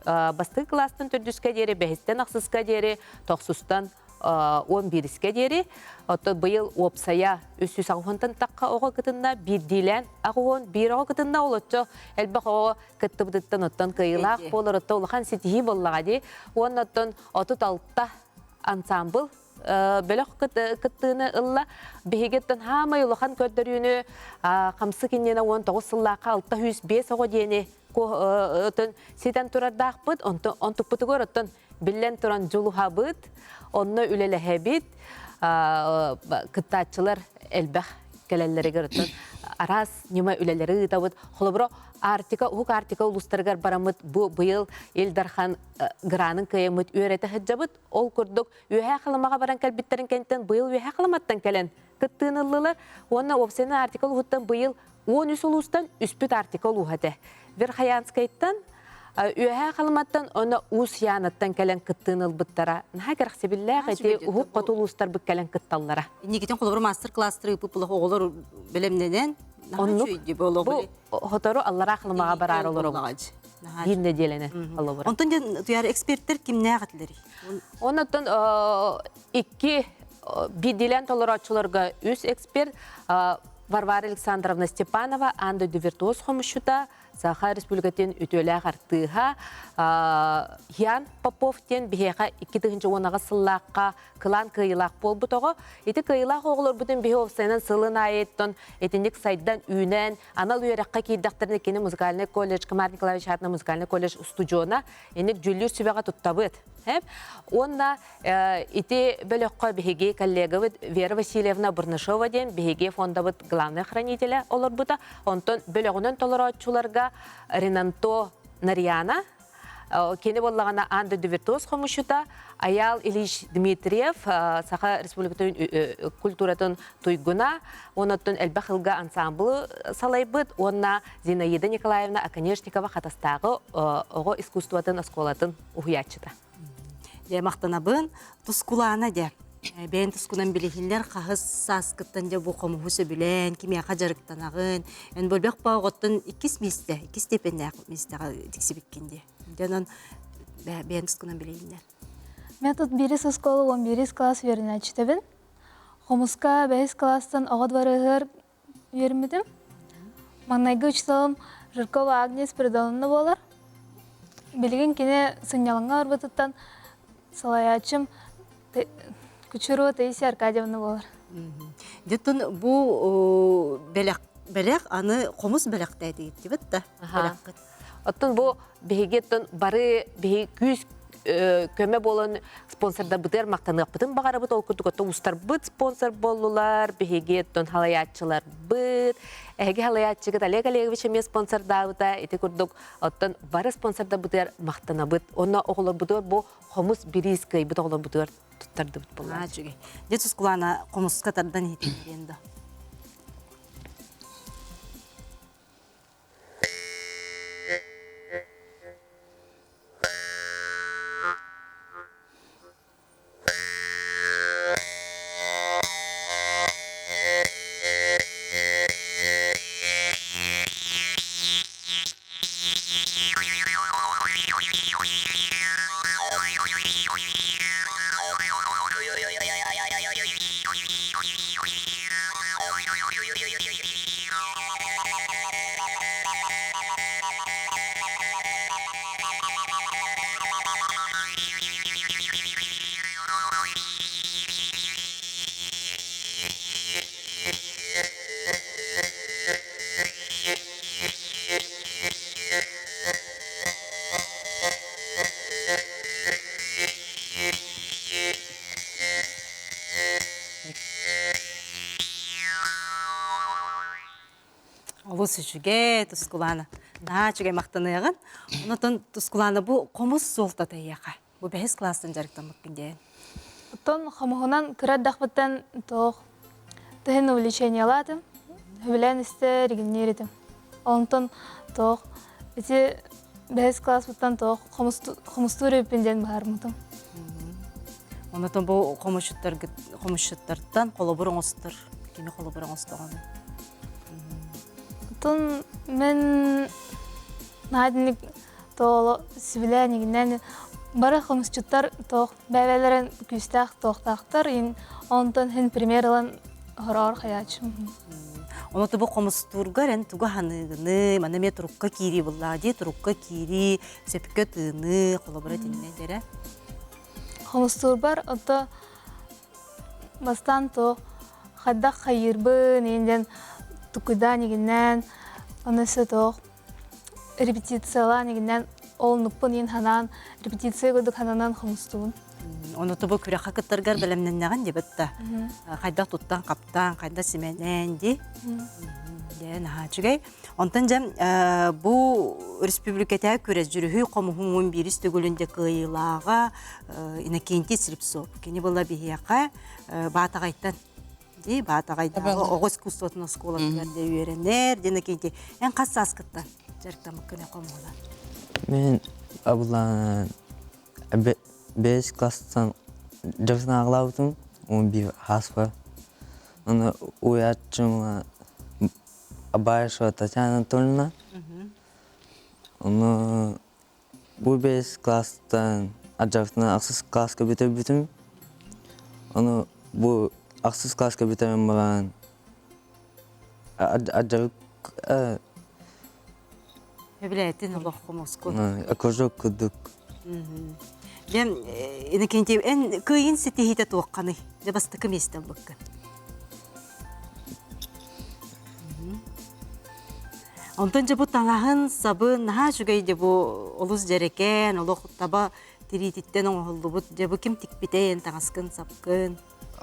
Бастакы кылаастан төрдүскэ диэри, бэһистэн ахсыска диэри, тохсустан 11-искэ диэри. Оттон быйыл уопсайа 380-тан тахха оҕо кытынна, биирдиилээн 81 оҕо кытынна, олоччу элбэх оҕо кыттыбытыттан оттон кыайыылаах буолар, оттон улахан ситиһии буоллаҕа дии. Уонна оттон 36 ансамбыл бөлөх кыттыыны ылла. Биһигиттэн хаамай улахан көрдөрүүнү хамсык иннинэ 19 сыллаахха 605 оҕо диэни ситэн турардаахпыт. Онтукпутугар оттон биллэн туран дьулуһабыт, онно үлэлэһэбит, кыттааччылар элбэх кэлэллэригэр оттон араас ньыма үлэлэри ыытабыт. Холобура, Арктика, Уһук Арктика улуустарыгар бараммыт бу быйыл Ил Дархан гранын кыайаммыт үөрэтэ сылдьабыт. Ол курдук Үөһээ Халымаҕа баран кэлбиттэрин кэнниттэн быйыл Үөһээ Халыматтан кэлэн кыттыыны ыллылар. Уонна уопсайынан Арктика улууһуттан быйыл 13 улуустан үспүт Арктика улууһа этэ. Верхоянскайтан, Үөһээ Халыматтан уонна Уус Яанаттан кэлэн кыттыыны ылбыттара. Наһаа кэрэхсэбиллээх ити уһук хоту улуустарбыт кэлэн кытталлара. Инникитин холобур мастер-класстары ыыппыт булах оҕолор бэлэмнэнэн Оннук. Бу хотору аллараа Халымаҕа бараары олоробут. Биир нэдиэлэнэн олобура. Онтон дьэ туйаар эксперттэр кимнээх этилэрий? Оннуттан икки биирдиилээн толорооччуларга үс эксперт Варвара Александровна Степанова, аан дойду виртуоз хомусчута, Саха Республикатын үтүөлээх артыыһа Ян Попов диэн биһиэхэ 2010 сыллаахха кылаан кыайыылаах буолбут оҕо. Ити кыайыылаах оҕолорбутун биһи уопсайынан сылын аайыттан итинник сайдан, үүнэн, анал үөрэххэ киирдэхтэринэ кини музыкальный колледж, Комар Николаевич аатынан музыкальный колледж устудьуона, инник дьүүллүүр сүбэҕэ туттабыт. Уонна ити бөлөххө биһиги коллегабыт Вера Васильевна Бурнашова диэн биһиги фондабыт главный хранителя олорбута. Онтон бөлөҕүнэн толорооччуларга Ренанто Нарьяна, кини буоллаҕына аан дойду виртуоз хомусчута Аял Ильич Дмитриев, Саха Республикатын культуратын туйгуна, онуттан элбэх ылга ансамблы салайбыт уонна Зинаида Николаевна Оконешникова Хатастааҕы оҕо искусствотын оскуолатын уһуйааччыта. Дьэ, махтанабын. Тускулаана дьэ. Бэйэн тускунан билиһиннэр хаһыс сааскыттан дьэ бу хомуһу сөбүлээн, кимиэхэ дьарыктанаҕын. Эн бөлбөх оҕоттон иккис миэстэ, иккис степеннээх миэстэҕэ тиксибиккин дии. Дьэ, онон бэйэн тускунан билиһиннэр. Мен тут бирис оскуола 11 класс үөрэнээччитэбин. Хомуска бэһис класстан оҕо дворыгар үөрмүтүм. Маҥнайгы учууталым Жиркова Агния Спиридоновна буолар. Билигин кини сынньалаҥҥа барбытыттан салайааччым Кучурова Таисия Аркадьевна буолар. Дьэ бу бэлэх бэлэх аны хомус бэлэхтээтигиттибит да бэлэххит. Оттон бу биһиги оттон бары биһи күүс көмө буолан спонсордарбытыгар махтаныахпытын баҕарабыт. Ол курдук оттон устарбыт спонсор буоллулар, биһиги оттон халайааччыларбыт, эһиги халайааччыгыт Олег Олегович эмиэ спонсордаабыта. Ити курдук оттон бары спонсордарбытыгар махтанабыт. Онно оҕолорбутугар бу хомус бириис кыайбыт оҕолорбутугар туттардыбыт буоллар. Дьэ Тускулаана хомуска тардан иһитиннэриэн да. Олус үчүгэй Тускулаана. Наһаа үчүгэй махтаныаҕын. Онотон Тускулаана бу хомус суолтата эйиэхэ. Бу бэһис класстан дьарыктаммыккын диэн. Оттон хомуһунан кыра эрдэхпиттэн туох тыһын увлечениелаатым. Сөбүлээн истэр, игинниир этим. Онтон туох ити бэһис класспыттан туох хомустуур эбиппин диэн быһаармытым. Онотон бу хомусчуттартан холобур оҥостор, кими холобур оҥостоҕун? Оттон мен наадник тооло сөбүлээн игиннэн Бары хомусчуттар туох бэйэлэрин күүстээх туохтаахтар, онтон һин пример ылан хороор хайааччым. Ону бу хомустуургар эн тугу ханыыгыный, манна эмиэ турукка киирии буллаа дии, турукка киирии, сөпкө тыыныы, холобура итиннэ дэрэ. Хомустуурбар ото бастаан туох хайдах хайыырбын иин тукуйдаан игиннээн, оны өссө туох репетициялаан игиннээн ол нуппун иин ханаан репетиция курдук хананан хомустугун. Ону тобу күрэххэ кыттаргар бэлэмнэннэҕин дебет да. Хайдах туттан хаптаан, хайдах симэнэн ди. Дьэ наһаа үчүгэй. Онтон дьэ бу республикатаа күрэс дьүрүһүй хомуһун биирис төгүлүн дьэ кыайыылааҕа Иннокентий Слепцов. Кини была биһиэхэ Баатаҕайтан дии Баатаҕайдааҕы оҕо искусствотын оскуолатыгар дьэ үөрэнэр. Дьэ Иннокентий, эн хас сааскыттан дьарыктаммыккын хомуһунан? Мен абылаан бэс класстан дьарыктанаҕалаабытым 11 хааспар. Оны уйааччым Абаешева Татьяна Анатольевна. Ону бу бэс класстан адьарытынан ахсыс класска бүтэрбитим. Ону бу ахсыс класска бүтэрэн баран адьарык Сөбүлээтин олох хомуску. Кружок курдук. Дьэ, Иннокентий, эн кыайын ситиһиитэ туохханый? Дьэ, бастакы миэстэ ылбыккын. Онтон дьэ бу таҥаһын, сабын наһаа үчүгэй дьэ бу олус дьэрэкээн, олох таба тириититтэн оҥоһуллубут. Дьэ бу ким тикпитэй эн таҥаскын, сапкын?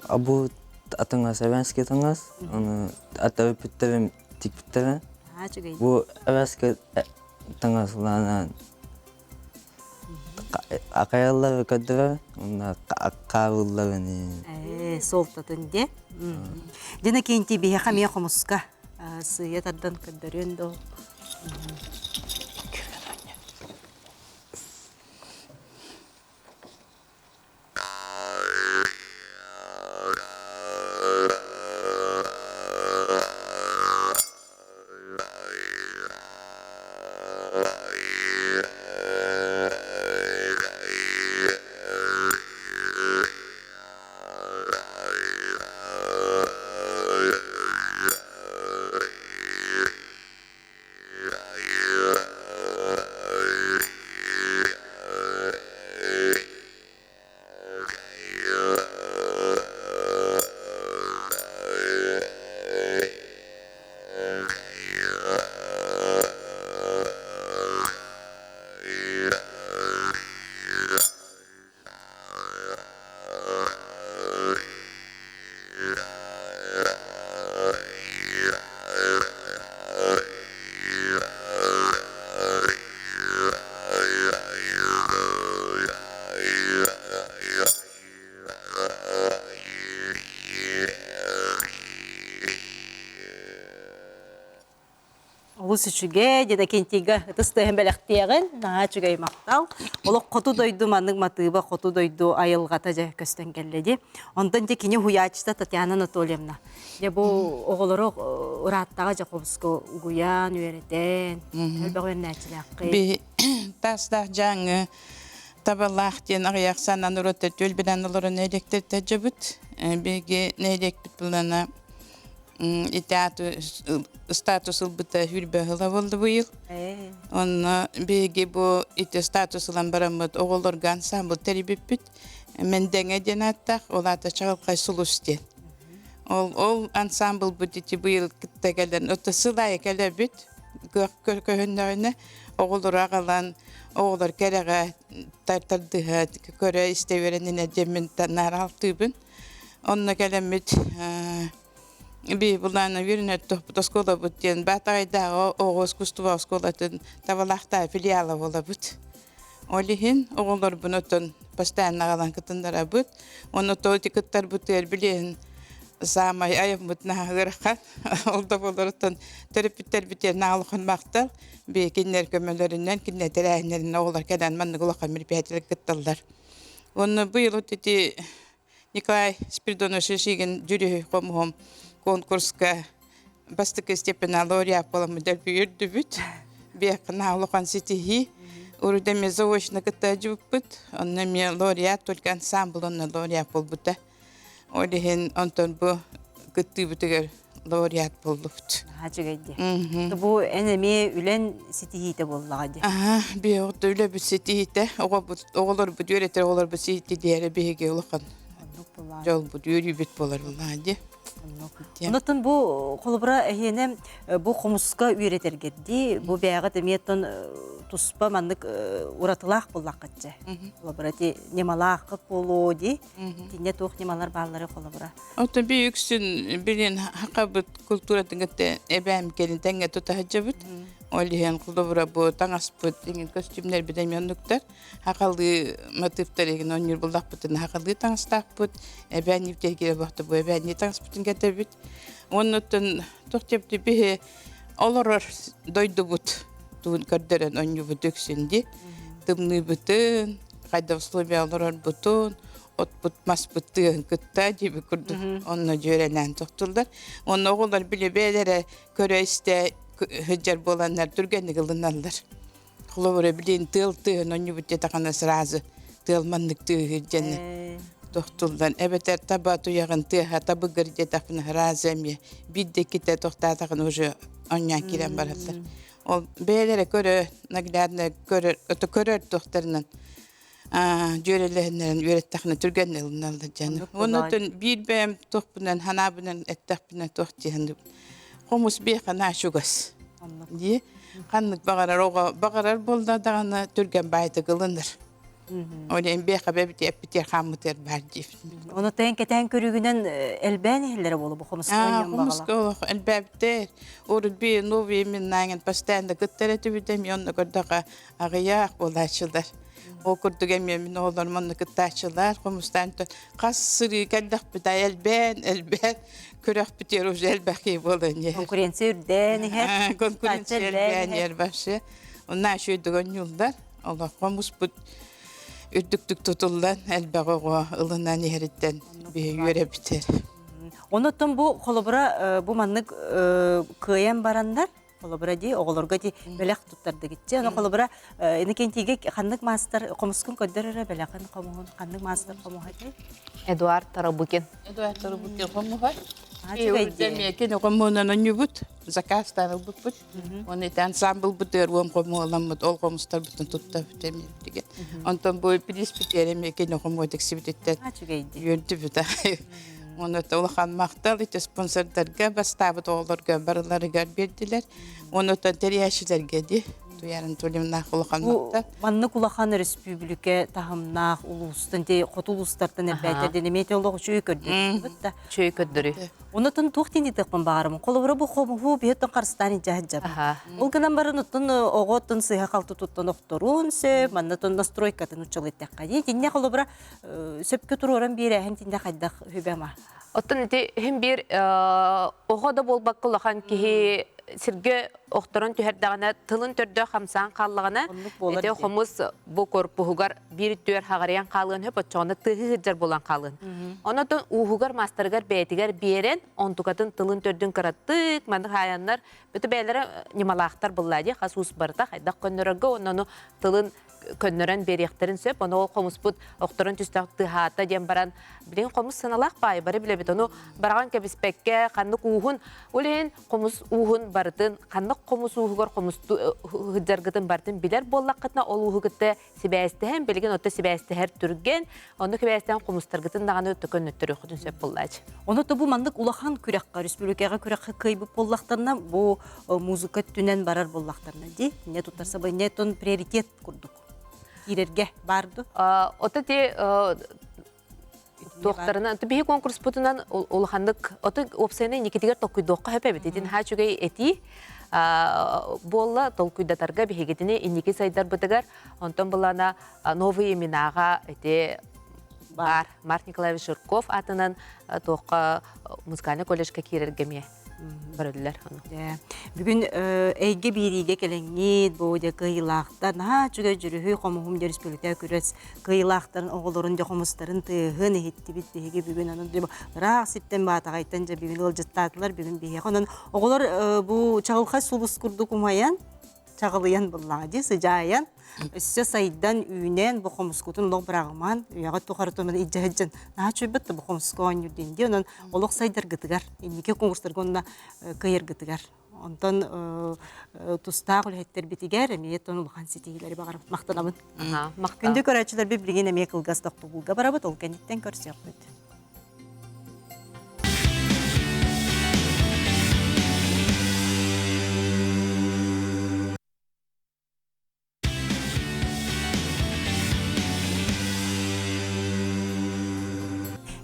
А бу таҥас эвенский таҥас, аны атабыттарым тикпиттэрэ. Наһаа үчүгэй. Бу эвенский таҥаслаан акайаллары көрдөрөр, уонна хаалылларын Ээ, суолтатын диэ. Дина Кенти биһиэхэ эмиэ хомуска сыыйа тардан көрдөрүөн доо. Олус үчүгэй, Динакентийга ытыс тыаһын бэлэхтиэҕин, наһаа үчүгэй махтал. Олох хоту дойду маннык матыыба, хоту дойду айылҕата дьэ көстөн кэллэ дии. Онтон дьэ кини уһуйааччыта Татьяна Анатольевна. Дьэ бу оҕолору ырааттаҕа дьэ хомуска угуйан, үөрэтэн, элбэх үөрэнээччилээххин. Би таастаах дьааҥы табалаах диэн аҕыйах санаан ураты түөлбэнэн олорон нэһилиэктэртэ дьабыт. Биһиги нэһилиэкпит былана ити статус ылбыта хүрбэ ыла буолла быйыл. Онно биһиги бу ити статус ылан бараммыт оҕолорго ансамбл тэрийбиппит. Мэндэҥэ диэн ааттаах, ол аата Чаҕылхай сулус диэн. Ол ол ансамблбыт ити быйыл кытта кэлэн, ото сыл аайы кэлэбит. Көһүннэҕинэ оҕолору аҕалан, оҕолор кэрэҕэ тардыһа, көрө истэ үөрэнинэ диэммин наар алтыыбын. Онно кэлэммит би былаана үөрэнэр тохпут оскуолабыт диэн Баатаҕайдааҕы оҕо искусство оскуолатын Табалаахтааҕы филиала буолабыт. Ол иһин оҕолорбун оттон постоянно аҕалан кытыннарабыт. Ону то ити кыттарбытыгар билиэн саамай айаммыт наһаа ыарахан. Ол да буоллар төрөппүттэрбитигэр наһаа улахан махтал. Бии кинилэр көмөлөрүнэн, кинилэр тэрээһиннэринэн оҕолор кэлэн маннык улахан мероприятиеларга кытталлар. Уонна быйыл вот ити Николай Спиридонович Шишигин дьүрүһүй хомуһум конкурска бастакы степена лауреат буоламмыт дэлби үрдүбүт. Биэххэ наһаа улахан ситиһии. Урут эмиэ заочно кытта дьыбыппыт. Онно эмиэ лауреат, только ансамбл онно лауреат буолбута. Ол иһин онтон бу кыттыыбытыгар лауреат буоллубут. Наһаа үчүгэй дии. Бу эн эмиэ үлэн ситиһиитэ буоллаҕа дии. Аха, биһиги үлэбит ситиһиитэ, оҕолорбут үөрэтэр оҕолорбут ситиһиилэрэ биһиги улахан дьолбут, үөрүүбүт буолар буоллаҕа дии. Оннуттан бу холобура эһиэнэ бу хомуска үөрэтэргэрдии бу бэйэҕит эмиэ оттон туспа маннык уратылаах буоллаххытча. Холобура ити ньымалааххыт буолуо дии. Итиннэ туох ньымалар бааллары холобура. Оттон би үксүн билин хакабыт культуратын кытта эбээм кэлин тэҥҥэ тута сылдьабыт. Ол иһин холобура бу таҥаспыт иҥин көстүүмнэрбит эмиэ оннуктар. Хахалыы мотивтар игин оонньуур буллахпытын хахалыы таҥастаахпыт, эбээн ньиптэргире бохто бу эбээннии таҥаспытын кэтэбит. Оннуттан туох диэбити биһи олорор дойдубут туун көрдөрөн оонньуубут үксүн дии. Тымныыбытын, хайда условия олорорбутун, отпут маспыт тыаһын кытта диэби курдук онно дьүөрэлээн тохтуллар. Онно оҕолор били бэйэлэрэ көрө-истэ сылдьар буоланнар түргэнник ылыналлар. Холобура, билин тыал тыаһын онньубут диэтэххинэ сразу тыал маннык тыаһыыр диэн тохтуллан эбэтэр таба туйаҕын тыаһа табыгыр диэтэхпинэ сразу эмиэ биирдэ иккитэ тохтоотоххуна уже онньоон киирэн бараллар. Ол бэйэлэрэ көрө наглядно көрөр ото көрөр туохтарынан дьүөрэлэһиннэрэн үөрэттэххинэ түргэнник ылыналлар дьаны. Оннуттан биир бэйэм туохпунан ханаабынан эттэхпинэ туох дьиһэн хомус биэхэ наһаа чугас дии. Ханнык баҕарар оҕо баҕарар буолла даҕаны түргэн баайтык ылынар. Ол иһин биэхэ бэбити эппитиэр хааммытыгар баар диэбит. Ону тэҥ кэтээн көрүүгүнэн элбээн иһэллэрэ буолуо бу хомуска оонньоон Хомуска олох элбээбиттэр. Урут би новые именнаҥын постоянно кыттар этибит эми онно көрдөхө аҕыйах буолааччылар. Ол курдук эмиэ мин оҕолорум онно кыттааччылар, хомустаан хас сырыы кэллэхпит аайы элбээн, элбээн күрэхпитигэр уже элбэх киһи буолан иһэр. Конкуренция үрдээн иһэр. Конкуренция элбээн иһэр вообще. Онно үчүгэйдик оонньууллар. Олох хомуспут үрдүктүк тутуллан элбэх оҕо ылынан иһэриттэн биһи үөрэбитэр. Онуттан бу холобура бу маннык кыайан бараннар Холобура дии, оҕолорго дии бэлэх туттардыгытчы. Аны холобура Иннокентийгэ ханнык маастар хомускун көрдөр эрэ бэлэхин хомуһун ханнык маастар хомуһа дии? Эдуард Тарабукин. Эдуард Тарабукин хомуһа. Кини хомуһунан онньубут, заказтаан ылбыппыт. Оны ити ансамблбытыгар уон хомуһуламмыт, ол хомустарбытын туттабыт эмиэ Онтон бу пилиспитигэр эмиэ кини хомуһа тиксибититтэн үөрдүбүт. Уонна улахан махтал ити спонсордарга бастаабыт оҕолорго барыларыгар биэрдилэр. Уонна тэрийээччилэргэ ди Туйаара Анатольевнаах улахан махтал. Маннык улахан өрөспүүбүлүкэ таһымнаах улуустан, те хоту улуустартан элбээтэр диэн эмиэ олох үчүгэй көрдөрүү да. Үчүгэй көрдөрүү. Онотон туох диэн ыытыахпын баҕарабын. Холобура бу хомуһу биһиттэн харыстаан илдьэ сылдьабын. Ол гынан баран оттон оҕо оттон сыыһа-халты туттан охторуон сөп, манна оттон настройкатын уччалыйтахха. Итиннэ холобура сөпкө туруоран биэрээһин итиннэ хайдах үбэ-ама? Оттон ити иһин биир оҕо да буолбакка улахан киһи сиргэ охторон түһэрдэҕинэ тылын төрдө хамсаан хааллаҕына ити хомус бу корпуһугар биир түөр хаҕарыйан хаалыан сөп оччоҕуна тыаһыы сылдьар буолан хаалыан. Онон ууһугар маастарыгар бэйэтигэр биэрэн онтукатын тылын төрдүн кыраттык маннык хаайаннар бүтү бэйэлэрэ ньымалаахтар буллаа дии хас уус барыта хайдах көннөрөргө онно тылын көннөрөн биэриэхтэрин сөп. Ону ол хомуспут охторон түстээх тыаһаата диэн баран, билигин хомус сыаналаах баайы бары билэбит. Ону бараҕан кэбиспэккэ, ханнык ууһун, ол иһин хомус ууһун барытын, ханнык хомус ууһугар хомус сылдьаргытын барытын билэр буоллаххытына, ол ууһу кытта сибээстэһэн, билигин отто сибээстэһэр түргэн, онно сибээстэһэн хомустаргытын даҕаны көннөттөрүөххүтүн сөп буоллаачы. Ону бу маннык улахан күрэххэ, республикаҕа күрэххэ кыайбыт буоллахтарына, бу музыка өттүнэн барар буоллахтарына дии не туттарса не тон приоритет курдук киирэргэ баар ду Ото ти туохтарынан биһи конкурспутунан улаханнык ото уопсайынан инникитигэр толкуйдуохха сөп эбит итин хаа үчүгэй этии буолла толкуйдатарга биһигитини инники сайдарбытыгар онтон былана новые именаҕа ити бар Марк Николаевич Жирков атынан туохха музыкальный колледжка киирэргэ эмиэ барыллар ону. Бүгүн эйгэ биэриигэ кэлэҥҥит, бу дьэ кыайыылаахтар наһаа үчүгэй дьүрүһүй хомуһум дьэ республика күрэс кыайыылаахтарын оҕолорун дьэ хомустарын тыаһын иһиттибит биһиги бүгүн онон ыраах сиртэн Баатаҕайтан дьэ бүгүн ыалдьыттаатылар бүгүн биһиэхэ онон оҕолор бу чаҕылхай сулус курдук умайан. чаҕылыйан буллаҕа дии сыдьаайан өссө сайдан үүнэн бу хомускутун олох быраҕымаан үйэҕэ тухары туман илдьэ сылдьан наһаа чуйбут да бу хомуска оонньуур диэн дии онон олох сайдаргытыгар инники конкурстарга уонна кыайаргытыгар онтон тустаах үлэһиттэрбитигэр эмиэ тон улахан ситиһиилэри баҕарабыт махтанабын күндү көрөөччүлэрбит билигин эмиэ кылгас тохтобулга барабыт ол кэнниттэн көрсүөхпүт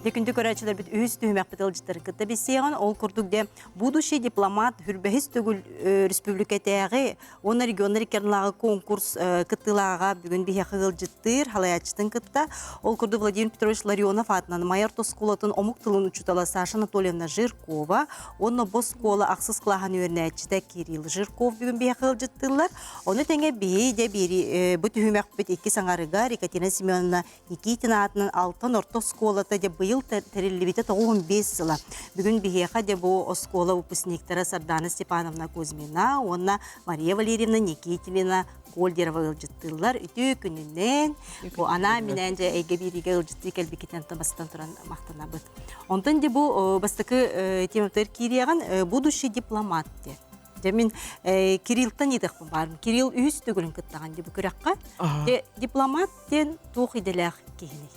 Дьэ күндү көрөөччүлэрбит үһүс түһүмэхпит ыалдьыттарын кытта билсиэҕин. Ол курдук дьэ будущий дипломат хүрбэһис төгүл республикатааҕы уонна регионнар иккардылааҕы конкурс кыттыылааҕа бүгүн биһиэхэ ыалдьыттыыр халайааччытын кытта. Ол курдук Владимир Петрович Ларионов аатынан Майа орто оскуолатын омук тылын учуутала Саша Анатольевна Жиркова уонна бу оскуола ахсыс кылааһын үөрэнээччитэ Кирилл Жирков бүгүн биһиэхэ ыалдьыттыыллар. Ону тэҥэ биһи дьэ биэри бу түһүмэхпит икки саҥарыгар Екатерина Семеновна Никитина аатынан Алтан орто оскуолата дьэ быйыл тэриллибитэ 95 сыла. Бүгүн биһиэхэ дьэ бу оскуола выпускниктара Сардана Степановна Кузьмина уонна Мария Валерьевна Никитина Кольдерова ыалдьыттыыллар. Үтүө күнүнэн бу анаан-минээн дьэ эйгэ биэриигэ ыалдьыттыы кэлбиккитинэн бастатан туран махтанабыт. Онтон дьэ бу бастакы тематыгар киириэҕин будущий дипломат диэн. Дьэ мин Кириллтан ыйытыахпын баарым. Кирилл үһүс төгүлүн кыттаҕын дии бу күрэххэ. Дьэ дипломат диэн туох идэлээх киһиний?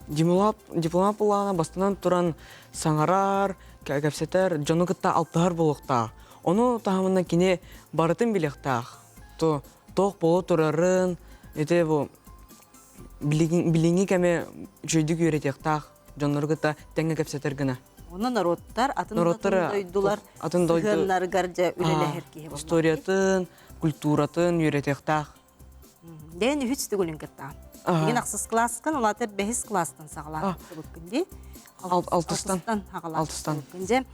Дипломат, дипломат буоллаҕына бастанан туран саҥарар, кэпсэтэр, дьону кытта алтыһар буолуохтаах. Ону таһымынан кини барытын билиэхтээх. То туох буола турарын, ити бу билиҥҥи кэми үчүгэйдик үөрэтиэхтээх, дьоннору кытта тэҥҥэ кэпсэтэр гына. Онно норуоттар атын дойдулар атын сыһыаннарыгар дьэ үлэлэһэр киһи буолла. Историятын, культуратын үөрэтиэхтээх. Дэн үһүс төгүлүн кыттаан. Билигин ахсыс класскан, улаатар бэһис класстан саҕалаан кыттыбыккын дии. Алтыстан. Алтыстан. Дьэ,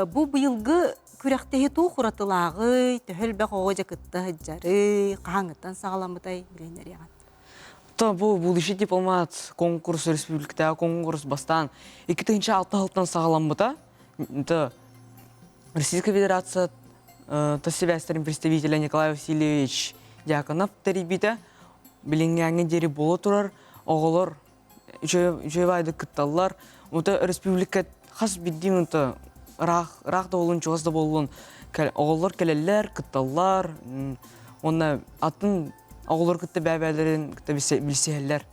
бу быйылгы күрэхтэһии туох уратылааҕый, төһө элбэх оҕо дьэ кытта сылдьарый, хаһааҥҥыттан саҕаламмытай билиннэриэҕин. То бу будущий дипломат конкурс республикатааҕы конкурс бастаан 2006 сылтан саҕаламмыта. Это Российская Федерация тас сибээстэрин представителя Николай Васильевич Дьяконов тэрийбитэ. Билиҥҥээҥҥэ диэри буола турар оҕолор үчүгэй баайдык кытталлар. Ута республика хас биирдии минута ыраах ыраах да буоллун, чугас да буоллун оҕолор кэлэллэр, кытталлар. Уонна атын оҕолор кытта бэйэ-бэйэлэрин кытта билсиһэллэр.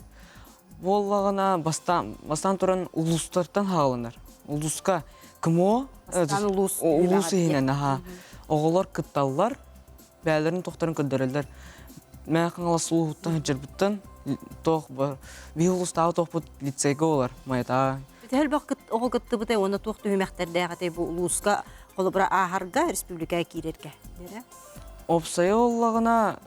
Буоллаҕына бастаан, бастаан туран улуустартан хааланар. Улууска КМО Бастаан улуус улуус иһинэн аха оҕолор кытталлар, бэйэлэрин тохторун көрдөрөллөр. Мэ Хаҥалас улууһуттан сылдьарбыттан туох биһи улуустааҕы туохпут лицейгэ олар Майатаа. Элбэх оҕо кыттыбытай уонна туох түһүмэхтэрдээх этэй бу улууска холобура ааһарга республикаҕа киирэргэ диэрэ? Уопсайа буоллаҕына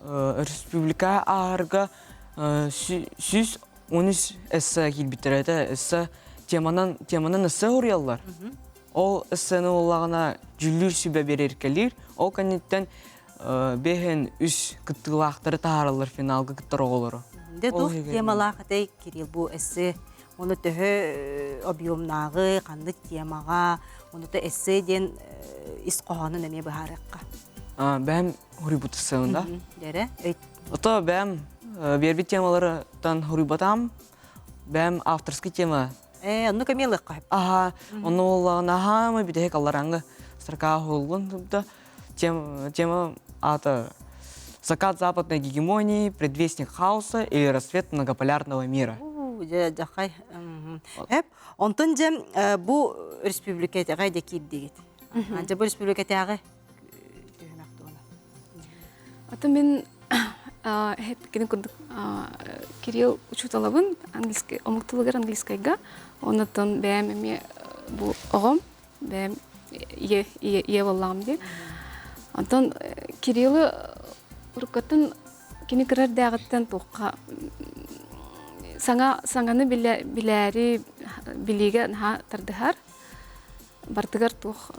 республика ааһарга 113 эссе киирбиттэрэ этэ. Эссе теманан теманан эссе суруйаллар. Ол эссени буоллаҕына дьүүллүүр сүбэ биэрэркэлиир. Ол кэнниттэн бэһин үс кыттыылаахтары таһаараллар финалга кыттар оҕолору. Дэ туох темалаах этэй Кирилл бу эссе Ону төһө объемнааҕы, ханнык темаҕа, ону то эссе диэн ис хоһоонун эмиэ быһаарыахха. Бэйэм хуруйбут эссеҕин да? Дэрэ. Ото бэйэм биэрбит темаларыттан хуруйбатам. Бэйэм авторский тема. Э, оннук эмиэ ылыахха сөп. Аха, онно буоллаҕына аһаамай бүтэһик алларааҥҥы строка уһуллун да тема, тема аата «Закат западной гегемонии, предвестник хаоса или рассвет многополярного мира». Дьэ, дьахай. Эп, онтон дьэ бу республикатааҕы дьэ киирдигит. Дьэ бу республикатааҕы түһүмэх туһунан. Ото мин кини курдук Кирилл учууталабын английский омук тылыгар английскайга оннуттан бэйэм эмиэ бу оҕом бэйэм ийэ ийэ ийэ буоллаҕым дии. Онтон Кириллы уруккаттан кини кыра эрдээҕиттэн туохха саҥа саҥаны билэ билээри билиигэ наһаа тардыһар. Бартыгар туох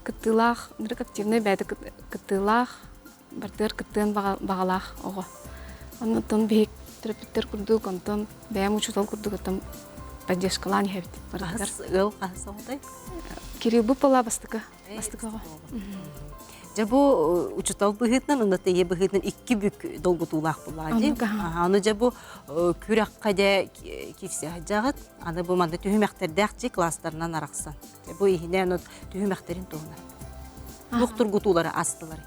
кыттыылаах, ынырык активнай бэйэтэ кыттыылаах, бартыгар кыттыан баҕалаах оҕо. Оннуттан биһик төрөппүттэр курдук, онтон бэйэм учуутал курдук оттон поддержкалаан иһэбит. Хаһыс ыал хаһыс оҕотой? Кириллбыт буолла бастакы. Бастакы оҕо. Дьэ бу учутал быһыытынан уонна ийэ быһыытынан икки бүк долгутуулаах буоллаҕа дии. Аны дьэ бу күрэххэ дьэ киирсэ сылдьаҕыт. Аны бу манна түһүмэхтэрдээх дьи класстарынан арахсан. Дьэ бу иһинэн түһүмэхтэрин туһунан. Туох тургутуулары астылар?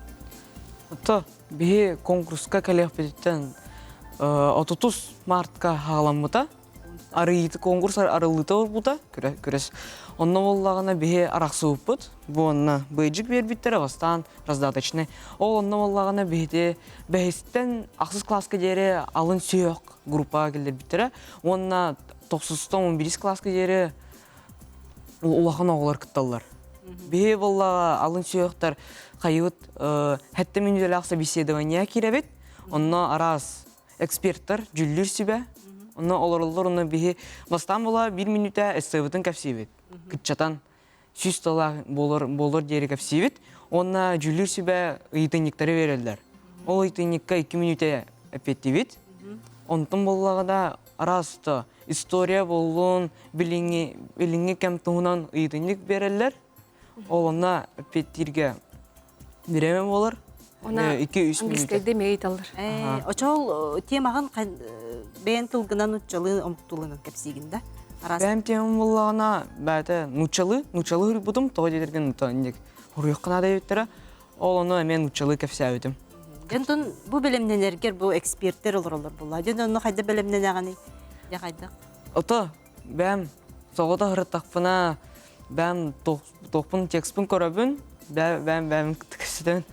Ото биһи конкурска кэлиэхпититтэн 30 мартка хаҕаламмыта. Арыйыыты конкурс арыллыыта буолбута күрэс. Онно буоллаҕына биһи арахсыбыппыт. Бу онно быйдьык биэрбиттэрэ бастаан раздаточный. Ол онно буоллаҕына биһити бэһистэн ахсыс класска диэри алын сүһүөх группаҕа киллэрбиттэрэ. Уонна тохсустан он бирис класска диэри улахан оҕолор кытталлар. Биһи буоллаҕа алын сүһүөхтэр хайыбыт хэттэ мүнүүтэлээх собеседование киирэбит. Онно араас эксперттар дьүүллүүр сүбэ. Онно олороллор, онно биһи бастаан була биир мүнүүтэ эссебытын кэпсиибит. Кыччатан сүүс тыллаах буолар, буолар диэри кэпсиибит. Уонна дьүүллүүр сүбэ ыйытынньыктары берэллэр. Ол ыйытынньыкка 2 мүнүүтэ эппиэттиибит. Онтон буоллаҕа да араас то история буоллун, билиҥҥи, билиҥҥи кэм туһунан ыйытынньык берэллэр. Ол онно эппиэттииргэ бириэмэ буолар. Она 2-3 мүнүүтэ. английскайда эмиэ ыйыталлар. Очол темаҕын бэйэн тылгынан нуччалыы омук тылынан кэпсиигин да? Араас Бэйэм темам буоллаҕына бэйэтэ нууччалыы, нууччалыы суруйбутум, тоҕо диэтэргин инник хоруйуохха наада диэбиттэрэ. Ол ону эмиэ нууччалыы кэпсээбитим. Дьонтон бу бэлэмнэнэргэр бу эксперттэр олороллор буолла. Дьон онно хайда бэлэмнэнэҕиний? Дьэ хайдах? Ото бэйэм соҕото сырыттахпына бэйэм туохпун текспин көрөбүн, бэйэм бэйэм кэпсэтэбин.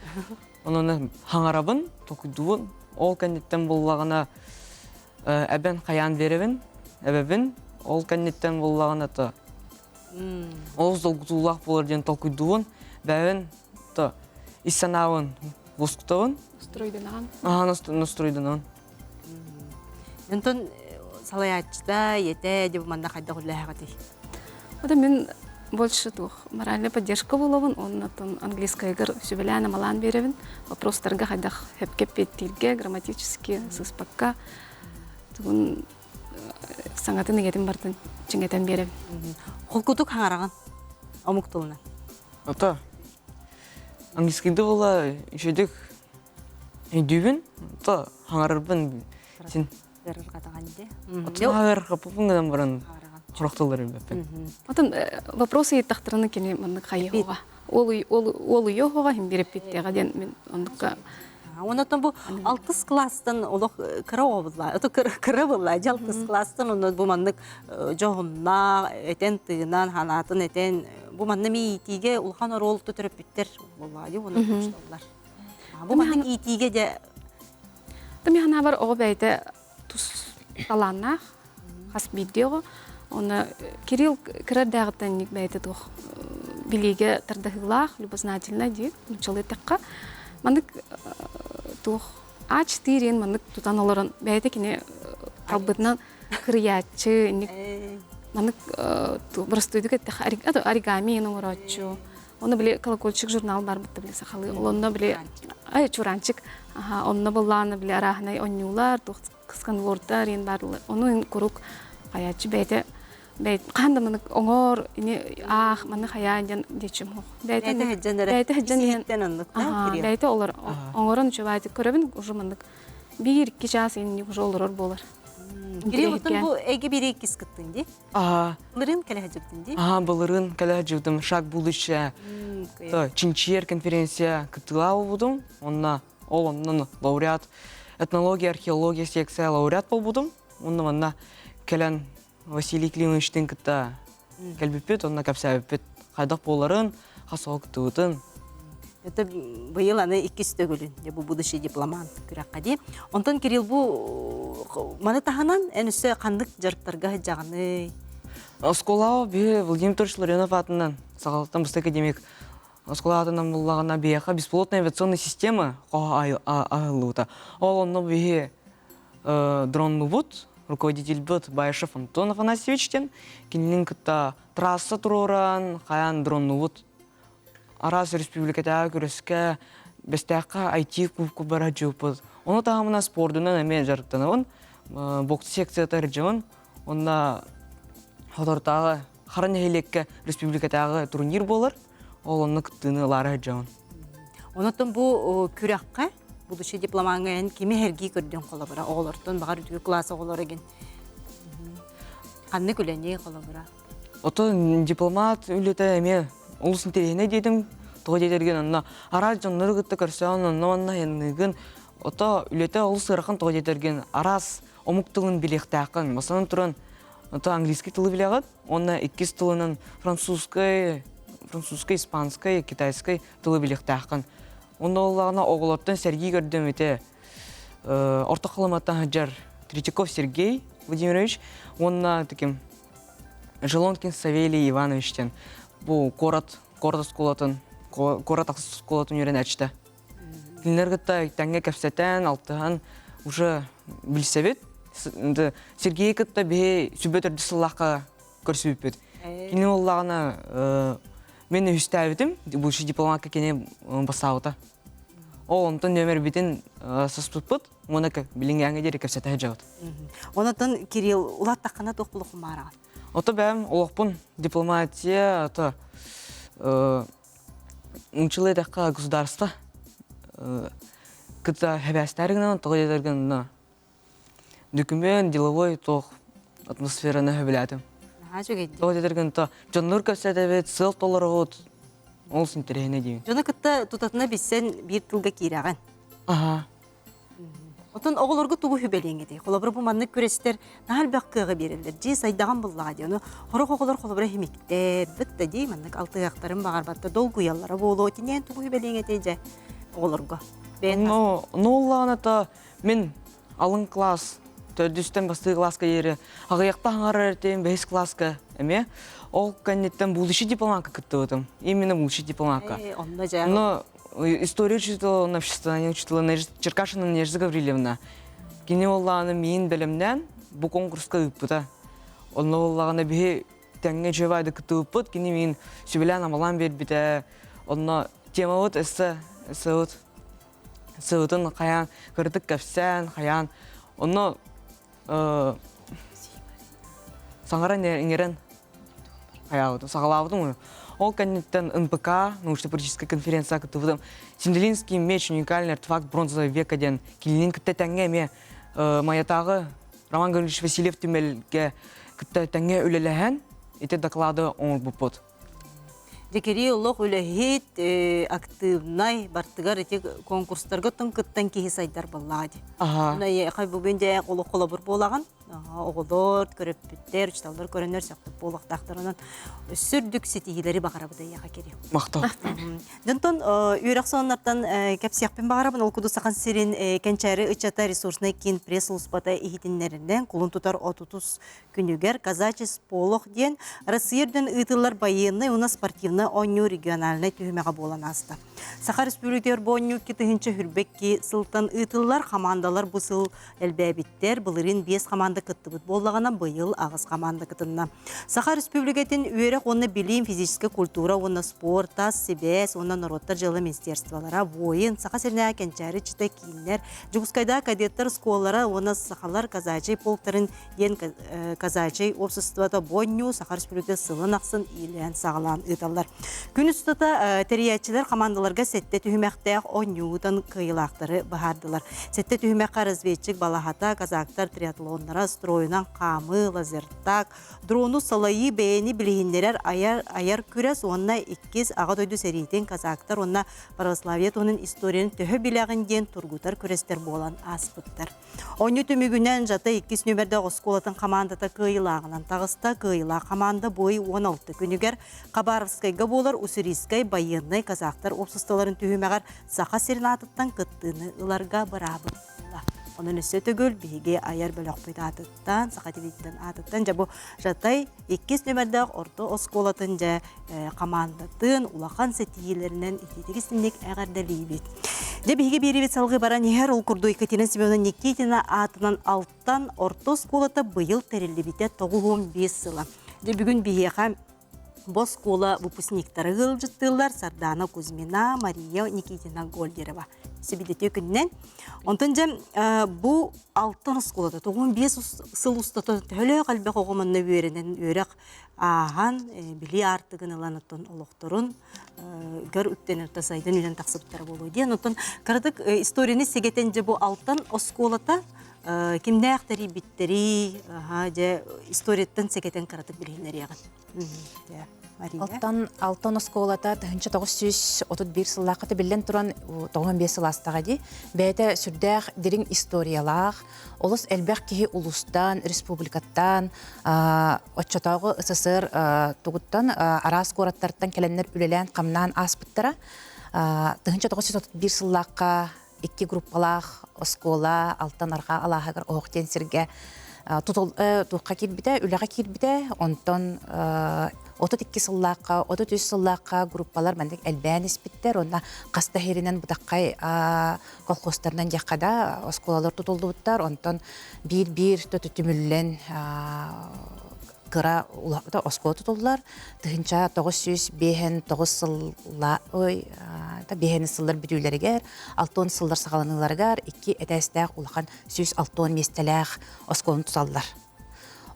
Онон хаҥарабын, толкуйдуубун. Ол кэнниттэн буллаҕына эбэн хайаан биэрэбин, эбэбин. Ол кэнниттэн буллаҕына то олус долгутуулаах буолар диэн толкуйдуубун. Бэйэбин то ис санаабын воскутабын. Настройданаҕын. Аха, настройданаҕын. Онтон салайааччыта, ийэтэ дьэ бу манна хайдах үлэлээҕитий? Это мин больше туох моральная поддержка буолабын, оннотон английскайгар сүбэлээн амалаан биэрэбин. Вопростарга хайдах хөпкө эппиэттииргэ, грамматически сыспакка тугун саҥатын игэтин бартын чиҥэтэн биэрэбин. Холкутук хаҥараҕын омук тылынан. Ото английскайда була үчүгдүк Өйдүүбүн, то хаҥарарбын син Ыарырҕатаҕын дии. Ыарырҕаппыппын гынан баран сорох тыллары билбэппин. Потом вопросы ыйыттахтарына кини маннык хайыһыаҕа. Ол ол уйуоҕа иһин биэриппиттээҕэ диэн мин оннукка Онотон бу алтыс класстан олох кыра оҕо булла. Ото кыра булла. Дьэ алтыс класстан онно бу маннык дьоһуннаах этэн тыынан ханаатын этэн бу манна иитиигэ улахан оруол төрөппүттэр буоллаҕа уонна учууталлар. Бу маннык иитиигэ дьэ Тым ханаабар оҕо бэйэтэ тус талааннаах хас биирдии оҕо. Онно Кирилл кыра эрдээҕиттэн бэйэтэ туох билиигэ тардыһыылаах, любознательнай диир, нууччалыы эттэххэ. Маннык туох А4 диэн маннык тутан олорон бэйэтэ кини талбытынан кырыйааччы, инник маннык боростуойдук эттэххэ оригами оҥорооччу. Онно били колокольчик журнал бар бытта били сахалыы. Ол онно били ай чуранчик. Аха, онно буллаана били арааһынай онньуулар, туох сканвордтар иэн баарлар. Ону курук хаяччы бэйэтэ бэйт хаан да манык оҥор ини аах маны хайаа диэн диэчим хох. Бэйэтэ бэйэтэ хыджан иһэн бэйэтэ олор оҥорон үчүгэйдик көрөбүн уже маннык биир-икки чаас инник уже олорор буолар. Кирилл, оттон бу эйгэ биир иккис кыттын дии? Аа. Былырыын кэлэ сылдьыбытын дии? Аа, былырыын кэлэ сылдьыбытым. Шаг будущее. Чинчийэр конференция кыттыылаах буолбутум. Онно ол оннун лауреат этнология, археология секция лауреат буолбутум. Онно манна кэлэн Василий Климовичтыын кытта кэлбиппит, онно кэпсээбиппит хайдах буоларын, хас оҕо кыттыбытын. Это быйыл аны иккис төгүлүн, дьэ бу будущий дипломант күрэххэ дии. Онтон Кирилл бу маны таһынан эн өссө ханнык дьарыктарга сылдьаҕыный? Оскуолаҕа биһи Владимир Петрович Ларионов аатынан Сахалыттан быстах академик оскуола аатынан буллаҕына биһиэхэ беспилотная авиационная система хоһо аһыллыбыта. Ол онно биһи дроннубут, руководительбыт Баишев Антон Афанасьевич диэн кинилин кытта трасса туруоран хайаан дроннубут араас республикатааҕы күрэскэ Бэстээххэ IT кубка бара дьыппыт. Ону таһымына спордунан эмиэ дьарыктанабын. Бокс секцията сылдьабын. Онно Хотортааҕы Хара нэһилиэккэ республикатааҕы турнир буолар. Ол онно кыттыыны ылаары сылдьабын. Онотон бу күрэххэ будущий дипломаҥҥа эн кими сэргии көрдүҥ холобура оҕолортон баҕар үтүө кылаас оҕолоро игин ханнык үлэни холобура Отон дипломат үлэтэ эмиэ олус интэриэһинэй диэтим. Тоҕо диэтэргин онно араас дьоннору кытта көрсөн онно манна айанныыгын. Ото үлэтэ олус ыарахан тоҕо диэтэргин араас омук тылын билиэхтээххин. Бастатан туран ото английский тылы билэҕит уонна иккис тылынан французскай, французскай, испанскай, китайскай тылы билиэхтээххин. Онно буоллаҕына оҕолортон сэргии көрдөм ити Орто Халыматтан сылдьар Третьяков Сергей Владимирович уонна таким Желонкин Савелий Иванович диэн бу куорат куорат оскуолатын куорат оскуолатын үөрэнээччитэ. Кинилэр кытта тэҥҥэ кэпсэтэн, алтыһан уже билсэбит. Сергей кытта биһи сүбэ төрдүс сыллаахха көрсүбүппүт. Кини буоллаҕына мен үһүстээбитим, бывший дипломатка кини бастаабыта. Ол онтон нөмербитин соспуппут, уонна билиҥҥээҥҥэ диэри кэпсэтэ сылдьабыт. Онотон Кирилл улааттаххына туох булуоххун баараҕын? Ото бэйэм олохпун дипломатия, ото нууччалыы этэххэ государство кытта хэбээстээри гынан, тоҕо диэтэргин Документ, деловой туох атмосфераны сөбүлээтим. Наһаа үчүгэй. Тоҕо диэтэргин то дьоннор көрсөтөбүт, сыал толоробут. Олус интэриэһинэй диибин. Дьону кытта тутатына билсэн биир тылга киирэҕин. Аха. Отон оҕолорго тугу сүбэлиэҥ этэй? Холобура бу маннык күрэстэр наһаа элбэх кыаҕы биэрэллэр. Дьиэ сайдаҕан буллаҕа дии. Ону сорох оҕолор холобура химиктэр, быт да дии маннык алтыһыахтарын баҕарбатта долгуйаллара буолуо. Тинээн тугу сүбэлиэҥ этэй дьэ оҕолорго? Бэйэн Ну, ну то Мин алын класс төрдүстэн бастакы класска диэри аҕыйахта хаҥарар этим бэһис класска эмиэ. Ол кэнниттэн будущий дипломатка кыттыбытым. Именно будущий дипломатка. Онно дьэ. Но история учителя, обществознание учителя Черкашина Надежда Гаврильевна. Кини оллааны миин бэлэмнээн бу конкурска ыыппыта. Онно оллаҕына биһи тэҥҥэ үчүгэй кыттыбыппыт. Кини миин сүбэлээн-амалаан биэрбитэ. Онно темабыт өссө өссө сылытын хайаан кырдык кэпсээн хайаан онно саҥаран иҥэрэн хайаабытым саҕалаабытым ол кэнниттэн НПК научно-практическая конференция кыттыбытым Синделинский меч уникальный артефакт бронзового века диэн кинилин кытта тэҥҥэ эмиэ Майатааҕы Роман Гаврильевич Васильев түмэлгэ кытта тэҥҥэ үлэлэһэн ити доклады оҥорбуппут. Дьэкирии олох үлэһит, активнай, бартыгар ити конкурстарга оттон кыттан киһи сайдар буоллаҕа дии. Аха. Эйиэхэ бүгүн дьэ олох холобур буолаҕын. Оҕолор, көрөппүттэр, учууталлар көрөнөр сөхпүт буолуохтаахтарынан сүрдүк ситиһиилэри баҕарабыт эйиэхэ Кирилл. Махтал. Дьонтон үөрэх сонуннартан кэпсиэхпин баҕарабын. Ол курдук Сахан сирин Кэнчээри ыччата ресурснай киин пресс-службата иһитиннэринэн кулун тутар 30 күнүгэр «Казачий сполох» диэн Россия үрдүн ыытыллар байыаннай уонна спортивнай оонньуу региональнай түһүмэҕэ буолан ааста. Саха Республикатыгар бу оонньуу 2022 сылтан ыытыллар. Хамаандалар бу сыл элбээбиттэр. Былырыын биэс хамаанда кыттыбыт буоллаҕына, быйыл аҕыс хамаанда кытынна. Саха Республикатын үөрэх уонна билим, физическэй культура уонна спорт, тас сибээс уонна норуоттар дьыала министерстволара, воин, Саха сиринээҕи кэнчээри ыччата кииннэр, Дьокуускайдааҕы кадеттар оскуолалара уонна сахалар казачий полктарын диэн казачий уопсастыбата бонньуу Саха Республикатын сылын ахсын иилээн-саҕалаан ыыталлар. Күн устата тэрийээччилэр хамаандаларга сэттэ түһүмэхтээх оонньуутан кыайыылаахтары быһаардылар. Сэттэ түһүмэххэ разведчик балаһата, казактар триатлоннара, стройунан хаамыы, лазертаг, дрону салайыы бэйэни билиһиннэрэр айар, айар күрэс уонна иккис Аҕа дойду сэриитин казактар уонна православие туһунан историяны төһө билэҕин диэн тургутар күрэстэр буолан ааспыттар. Оонньуу түмүгүнэн Жата иккис нүөмэрдээх оскуолатын хамаандата кыайыылааҕынан таҕыста. Кыайыылаах хамаанда бу ый 16 күнүгэр Хабаровскайга буолар Уссурийскай байыаннай казахтар уопсастыбаларын түһүмэҕэр Саха сирин аатыттан кыттыыны ыларга быраабы ылла. Онон өссө төгүл биһиги айар бөлөхпүт аатыттан, Саха телевидениетин аатыттан дьэ бу Жатай иккис нүөмэрдээх орто оскуолатын дьэ хамаандатын улахан ситиһиилэринэн итиитик истинник эҕэрдэлиибит. Дьэ биһиги биэриибит салгыы баран иһэр ол курдук Екатерина Семеновна Никитина аатынан Алтан орто оскуолата быйыл тэриллибитэ 95 сыла. Дьэ бүгүн биһиэхэ бу оскуола выпускниктара ыалдьыттыыллар Сардана Кузьмина, Мария Никитина Гольдерова. Сибидетиэ күннэн. Онтон дьэ бу Алтан оскуолата 95 сыл устата төһөлөөх элбэх оҕо манна үөрэнэн үөрэх ааһан, билии аартыгын ылан оттон олохторун гөр үктэнэн сайдан үлэн тахсыбыттара буолуо диэн. Оттон кыратык историяны сэгэтэн дьэ бу Алтан оскуолата кимнээх тэрийбиттэрий, дьэ историяттан сэгэтэн кыратык билиһиннэриэҕин. Алтан Алтан оскуолата 1931 сыллаахха биллэн туран 95 сыл аастаҕа дии. Бэйэтэ сүрдээх дириҥ историялаах, олус элбэх киһи улуустан, республикаттан, оччотооҕу СССР тугуттан араас куораттартан кэлэннэр үлэлээн-хамнаан ааспыттара. 1931 сыллаахха икки группалаах оскуола Алтан Арҕаа алааһыгар оһох диэн сиргэ тутул туохха киирбитэ, үлэҕэ киирбитэ. Онтон 32 сыллаахха, 33 сыллаахха группалар маннык элбээн испиттэр. Уонна хас да иһиринэн бытаххай колхозтарынан диэххэ да оскуолалар тутуллубуттар. Онтон биир-биир түмүллэн кыра оскуола тутуллар. 1959 сылла ой биэһэн сыллар бүтүүлэригэр, 60 сыллар саҕаланыыларыгар икки этээстээх улахан 160 миэстэлээх оскуоланы туталлар.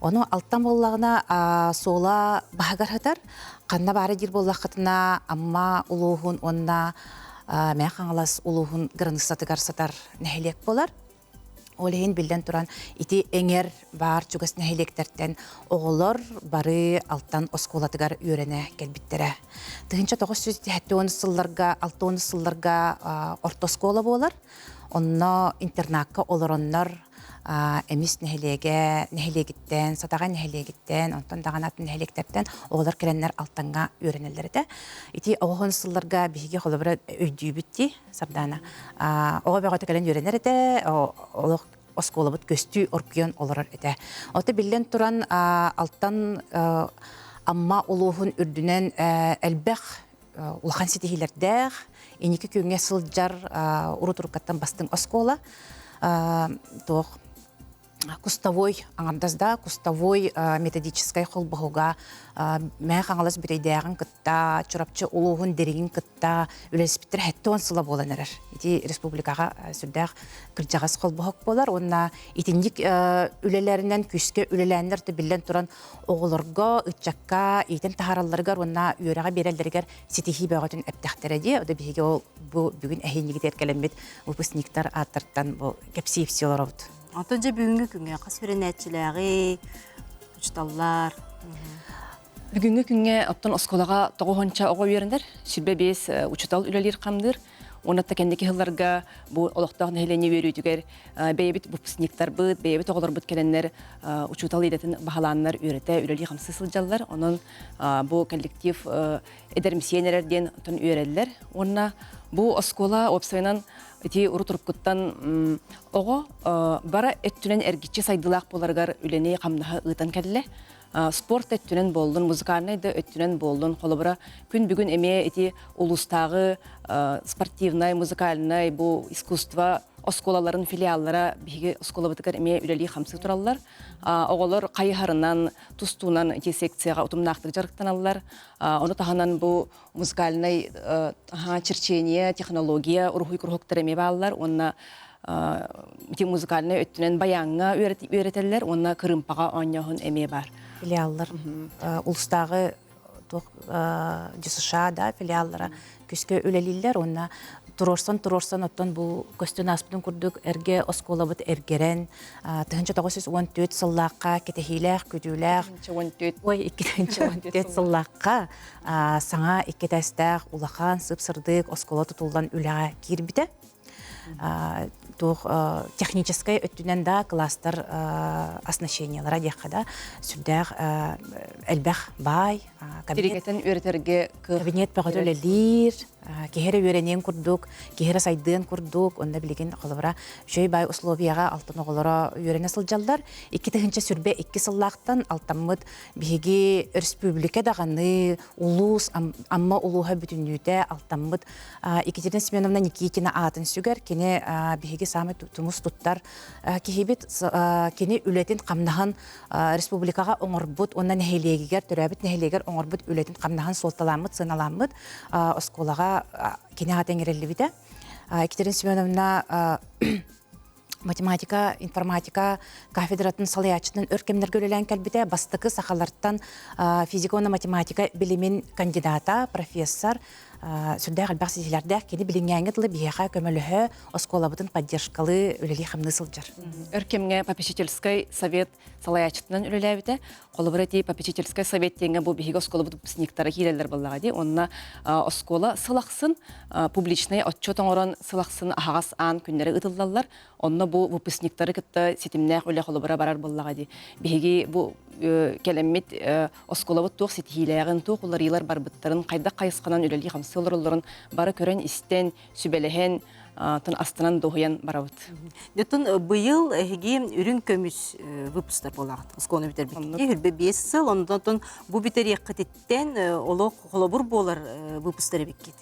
Ону алтан буоллаҕына суола баһыгар сытар. Ханна баара диир буоллаххытына Амма улууһун уонна Мэҥэ Хаҥалас улууһун границатыгар сытар нэһилиэк буолар. Ол иһин биллэн туран ити эҥэр баар чугас нэһилиэктэртэн оҕолор бары Алтан оскуолатыгар үөрэнэ кэлбиттэрэ. 1970 сылларга, 60 сылларга орто оскуола буолар. Онно интернакка олороннор Эмис нэһилиэгэ, нэһилиэгиттэн, Сатаҕай нэһилиэгиттэн, онтон даҕаны атын нэһилиэктэртэн оҕолор кэлэннэр Алтаҥҥа үөрэнэллэр этэ. Ити оҕоһун сылларга биһиги холобура өйдүүбүт дии. Сардаана оҕо бөҕөтө кэлэн үөрэнэр этэ, олох оскуолабыт көстүү оргуйан олорор этэ. Ото биллэн туран Алтан Амма улууһун үрдүнэн элбэх улахан ситиһиилэрдээх, инники күөҥҥэ сылдьар урут-уруккаттан бастыҥ оскуола. Туох кустовой аҥардас да кустовой методическай холбоһуга Мэҥэ Хаҥалас Бүтэйдээҕин кытта Чурапчы улууһун Дириҥин кытта үлэлэспиттэр 70 сыла буолан эрэр. Ити республикаҕа сүрдээх кырдьаҕас холбоһук буолар уонна итинник үлэлэринэн күүскэ үлэлээннэр биллэн туран оҕолорго, ыччакка иитэн таһааралларыгар уонна үөрэҕи биэрэллэригэр ситиһии бөҕөтүн эптэхтэрэ дии. Ода биһиги ол бу бүгүн эһииннигитигэр кэлэммит выпускниктар ааттартан бу кэпсии олоробут. Онтон дьэ бүгүҥҥү күҥҥэ хас үөрэнээччилээҕий, учууталлар? Бүгүҥҥү күҥҥэ оттон оскуолаҕа тоҕуһунча оҕо үөрэнэр, 25 учуутал үлэлиир-хамныыр. Уонна кэнники сылларга бу олохтоох нэһилиэнньэ үөрүүтүгэр бэйэбит выпускниктарбыт, бэйэбит оҕолорбут кэлэннэр учуутал идэтин баһылааннар үөрэтэ, үлэлии-хамсыы сылдьаллар. Онон бу коллектив эдэрмсийэн эрэр диэн оттон үөрэллэр. Уонна бу оскуола уопсайынан ити урут-уруккуттан оҕо бара өттүнэн эргиччи сайдыылаах буоларыгар үлэни-хамнаһы ыытан кэллэ. Спорт өттүнэн буоллун, музыкальнай да өттүнэн буоллун, холобура, күн бүгүн эмиэ ити улуустааҕы спортивнай, музыкальнай бу искусство оскуолаларын филиаллара биһиги оскуолабытыгар эмиэ үлэлии-хамсыы тураллар. Оҕолор хайыһарынан, тустуунан ити секцияҕа утумнаахтык дьарыктаналлар. Ону таһынан бу музыкальнай черчение, технология, уруһуй куруһуктара эмиэ бааллар уонна ити музыкальнай өттүнэн баяҥҥа үөрэтэллэр уонна кырыымпаҕа оонньооһун эмиэ баар. Филиаллар улустааҕы туох ДСШ да филиаллара күскэ үлэлииллэр уонна туруорсан туруорсан оттон бу көстөн ааспытын курдук эргэ оскуолабыт эргэрэн 1914 сыллаахха кэтэһиилээх күтүүлээх ой 2014 сыллаахха саҥа икки этээстээх улахан сып-сырдык оскуола тутуллан үлэҕэ киирбитэ туох техническай өттүнэн да класстар оснащениелара диэххэ да сүрдээх элбэх баай кабинет үөрэтэргэ кабинет бөҕөтө үлэлиир киһи эрэ үөрэниэн курдук киһи эрэ сайдыан курдук онно билигин холобура үчүгэй баай условияҕа алтан оҕолоро үөрэнэ сылдьаллар 2022 сыллаахтан алтаммыт биһиги өрөспүүбүлүкэ даҕаны улуус Амма улууһа бүтүннүүтэ алтаммыт Екатерина Семеновна Никитина аатын сүгэр. Кини биһиги саамай тумус туттар киһибит. Кини үлэтин хамнаһын республикаҕа оҥорбут уонна нэһилиэгигэр, төрөөбүт нэһилиэгэр оҥорбут үлэтин хамнаһын суолталаммыт, сыаналаммыт оскуолаҕа кини аата иҥэриллибитэ. Екатерина Семеновна математика, информатика кафедратын салайааччытынан өр кэмнэргэ үлэлээн кэлбитэ. Бастакы сахалартан физика уонна математика билимин кандидата, профессор, сүрдээх элбэх ситиһиилэрдээх кини билиҥҥээҥҥи тылы биһиэхэ көмөлөһө, оскуолабытын поддержкалыы, үлэлии-хамныы сылдьар. Өр кэмҥэ попечительскай совет салайааччытынан үлэлээбитэ. Холобура ити попечительскай совет диэҥҥэ бу биһиги оскуолабыт выпускниктара киирэллэр буоллаҕа дии. Онно оскуола сыл ахсын публичнай отчуот оҥорон сыл ахсын аһаҕас аан күннэри ыытыллаллар. Онно бу выпускниктары кытта ситимнээх үлэ холобура барар буоллаҕа дии. Биһиги бу кэлэммит оскуолабыт туох ситиһиилээҕин, туох уларыйыылар барбыттарын, хайдах хайысханан үлэлии-хамсыы олороллорун бары көрөн-истэн, сүбэлэһэн, тын астынан дуоһуйан барабыт. Оттон быйыл эһиги үрүҥ көмүс выпустар буолаҕыт. Оскуоланы бүтэрбиккит. Хүрбэ 5 сыл, онтон бу бүтэриэххититтэн олох холобур буолар выпустар эбиккит.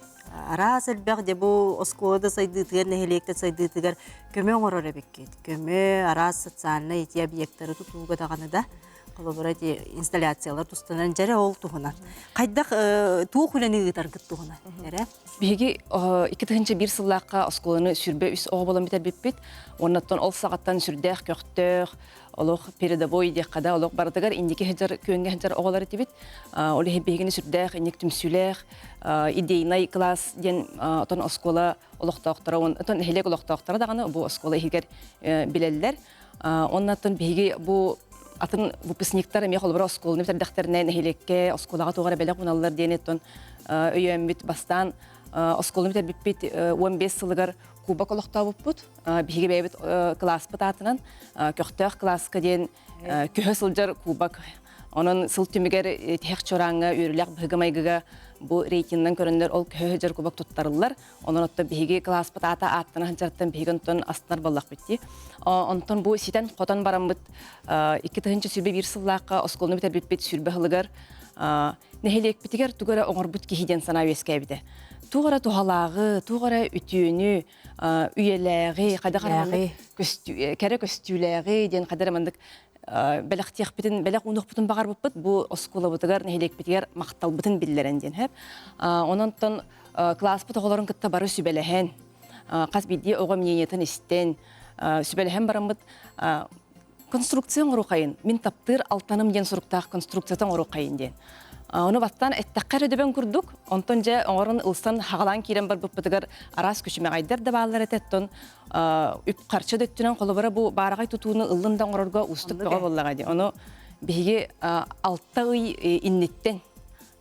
Араас элбэх дьэ бу оскуола да сайдыытыгар, нэһилиэк да сайдыытыгар көмө оҥорор эбиккит. Көмө араас социальнай ити объектары тутууга даҕаны да холобура ити инсталляциялар тустанан дьэрэ ол туһунан. Хайдах туох үлэни ыытаргыт туһунан эрэ? Биһиги 2001 сыллаахха оскуоланы сүрбэ үс оҕо буолан бүтэрбиппит. Уоннаттан ол саҕаттан сүрдээх көхтөөх, олох передовой диэххэ да, олох барытыгар инники сылдьар, күөҥҥэ сылдьар оҕолор этибит. Ол иһин биһигини сүрдээх инник түмсүүлээх, идейнай класс диэн отон оскуола олохтоохторо, отон нэһилиэк олохтоохторо даҕаны бу оскуола иһигэр билэллэр. Оннаттан биһиги бу атын выпускниктар эмиэ холобура оскуоланы бүтэрдэхтэринэ нэһилиэккэ оскуолаҕа туох эрэ бэлэх уналлар диэн оттон өйөөммүт бастаан оскуоланы бүтэрбиппит 15 сылыгар кубок олохтообуппут. Биһиги бэйэбит кылааспыт аатынан көхтөөх кылааска диэн көһө сылдьар кубок. Онон сыл түмүгэр тиһэх чорааҥҥа үөрүүлээх быһыга-майгыга бу рейтиннэн көрөннөр ол көһө сылдьар кубок туттарыллар. Онон оттон биһиги кылааспыт аата ааттана сылдьарыттан биһиги онтон астынар буоллахпыт дии. Онтон бу ситэн-хотон бараммыт 2021 сыллаахха оскуоланы бүтэрбиппит сүрбэ сылыгар нэһилиэкпитигэр тугу эрэ оҥорбут киһи диэн санаа үөскээбитэ. Туох эрэ туһалааҕы, туох эрэ үтүөнү, үйэлээҕи, хайдах эрэ маннык кэрэ көстүүлээҕи диэн хайдах эрэ маннык бэлэхтиэхпитин, бэлэх уунуохпутун баҕарбыппыт бу оскуолабытыгар, нэһилиэкпитигэр махталбытын биллэрэн диэн сөп. Онон кылааспыт оҕолорун кытта бары сүбэлэһэн, хас биирдии оҕо мнениетын истэн, сүбэлэһэн бараммыт конструкция оҥоруохайын, мин таптыыр алтаным диэн суруктаах конструкцията оҥоруохайын диэн. Ону бастаан эттэххэ эрэ дөбөҥ курдук, онтон дьэ оҥорон ылсан хаҕалаан киирэн барбыппытыгар араас күчүмэҕэйдэр да бааллар этэ, оттон үп-харчы да өттүнэн холобура бу баараҕай тутууну ыллын да оҥорорго уустук бөҕө буоллаҕа дии. Ону биһиги 6 ый инниттэн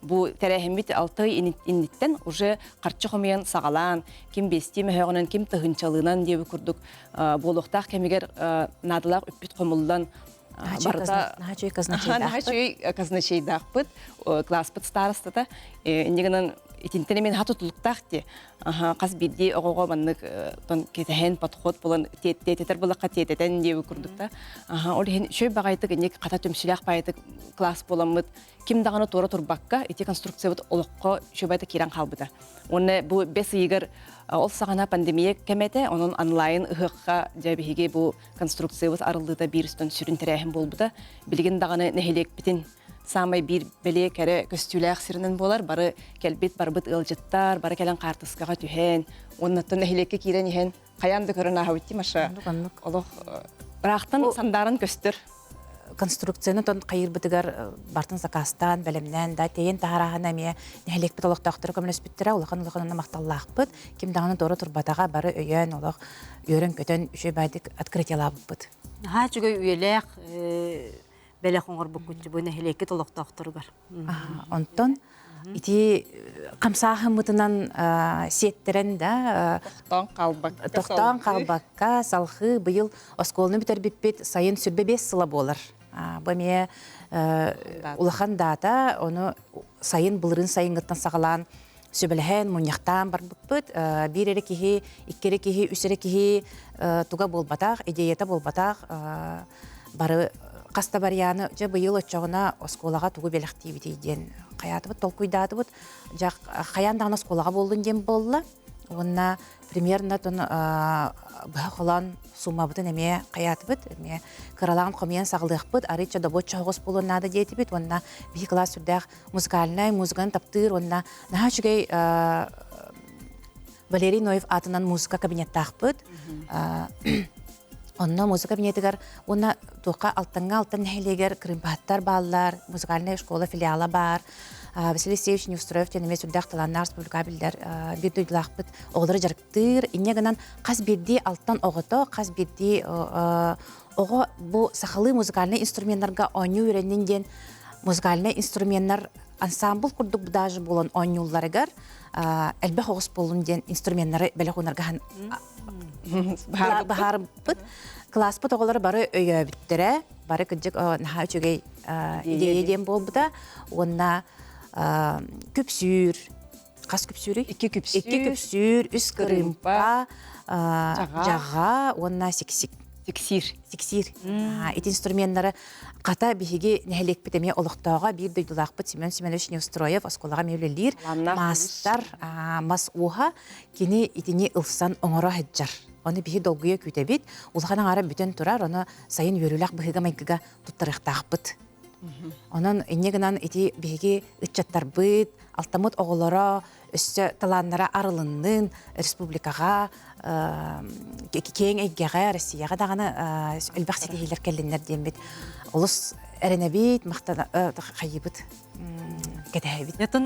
бу тэрээһиммит 6 ый инниттэн уже харчы хомуйан саҕалаан, ким биэстии мөһөөҕүнэн, ким тыһыынчалыынан диэбит курдук буолуохтаах кэмигэр наадалаах үппүт хомуллан барыта наһаа үчүгэй казначейдаахпыт, класспыт старостата. Инньэ гынан итинтэн эмиэ наһаа тутулуктаах дии. Хас биирдии оҕоҕо маннык кэтэһэн подход булан тиэтэтэр булахха тиэтэтэн диэбит курдук да. Ол иһин үчүгэй баҕайытык инник хата түмсүүлээх баҕайытык класс буоламмыт ким даҕаны туора турбакка ити конструкциябыт олоххо үчүгэй киирэн хаалбыта. Уонна бу бэс ыйыгар ол саҕана пандемия кэмэ этэ, онон онлайн ыһыахха дьэ биһиги бу конструкциябыт арыллыыта биир сүрүн тэрээһин буолбута. Билигин даҕаны нэһилиэкпитин саамай биир бэлиэ кэрэ көстүүлээх сиринэн буолар. Бары кэлбит барбыт ыалдьыттар, бары кэлэн хаартыскаҕа түһэн, уоннаттан нэһилиэккэ киирэн иһэн хайаан да көрөн ааһабыт дии Маша. Олох ыраахтан сандааран көстөр. Конструкцияны тон хайыырбытыгар бартын сакаастаан, бэлэмнээн да тиэйэн таһарааһына эмиэ нэһилиэкпит олохтоохторо көмөлөспүттэрэ улахан улахан махталлаахпыт. Ким даҕаны туора турбатаҕа, бары өйөөн олох үөрэн-көтөн үчүгэй баайдык открытиелаабыппыт. Наһаа үчүгэй үйэлээх бэлэх оҥорбуккут бу нэһилиэккит олохтоохторугар. Онтон ити хамсааһыммытынан сиэттэрэн да тохтоон хаалбакка тохтоон хаалбакка салхыы быйыл оскуоланы бүтэрбиппит сайын 25 сыла буолар. Бу эмиэ улахан даата, ону сайын былырыын сайыҥҥыттан саҕалаан сүбэлэһэн, мунньахтаан барбыппыт. Биир эрэ киһи, икки эрэ киһи, үс эрэ киһи туга буолбатах, идеята буолбатах. Бары хас да барыйааны дьэ быйыл оччоҕуна оскуолаҕа тугу бэлэхтиибитий диэн хайаатыбыт, толкуйдаатыбыт. Дьэ хайаан даҕаны оскуолаҕа буоллун диэн буолла. Уонна примерно тон быһа холоон суумабытын эмиэ хайаатыбыт, эмиэ кыралаан хомуйан саҕалыахпыт, арыычча добуочча соҕус буолуон наада диэтибит уонна биһи кылаас сүрдээх музыкальнай, музыканы таптыыр уонна наһаа үчүгэй. Валерий Ноев аатынан музыка кабинеттаахпыт. Онно музыка кабинетыгар уонна туохха Алтаҥҥа Алтан нэһилиэгэр кырыымпаһыттар бааллар, музыкальная школа филиала баар. Василий Алексеевич Неустроев диэн эмиэ сүрдээх талааннаах республика биллэр биир дойдулаахпыт оҕолору дьарыктыыр. Инньэ гынан хас биирдии Алтан оҕото, хас биирдии оҕо бу сахалыы музыкальнай инструменнарга оонньуу үөрэннин диэн музыкальнай инструменнар ансамбль курдук даже буолан оонньуулларыгар элбэх оҕус буоллун диэн инструменнары бэлэх уунарга баһаарбыт. Кылааспыт оҕолоро бары өйөөбүттэрэ, бары кырдьык наһаа үчүгэй идея диэн буолбута. Уонна күпсүүр, хас күпсүүрүй? Икки күпсүүр. Икки күпсүүр, үс кырыымпа, дьаҕа уонна сиксик. Сиксиир. Сиксиир. Ити инструменнары Хата биһиги нэһилиэкпит эмиэ олохтооҕо биир дойдулаахпыт Семен Семенович Неустроев оскуолаҕа эмиэ үлэлиир маастар мас ууһа кини итини ылсан оҥоро сылдьар. Ону биһи долгуйа күүтэбит. Улахан аҥаара бүтэн турар, ону сайын үөрүүлээх быһыыга-майгыга туттарыахтаахпыт. Онон инньэ гынан ити биһиги ыччаттарбыт, алтаммыт оҕолоро өссө талааннара арылыннын республикаҕа киэҥ эйгэҕэ Россияҕа даҕаны элбэх ситиһиилэр кэллиннэр диэммит олус эрэнэбит махтана хайыыбыт кэтэһэбит. Нетон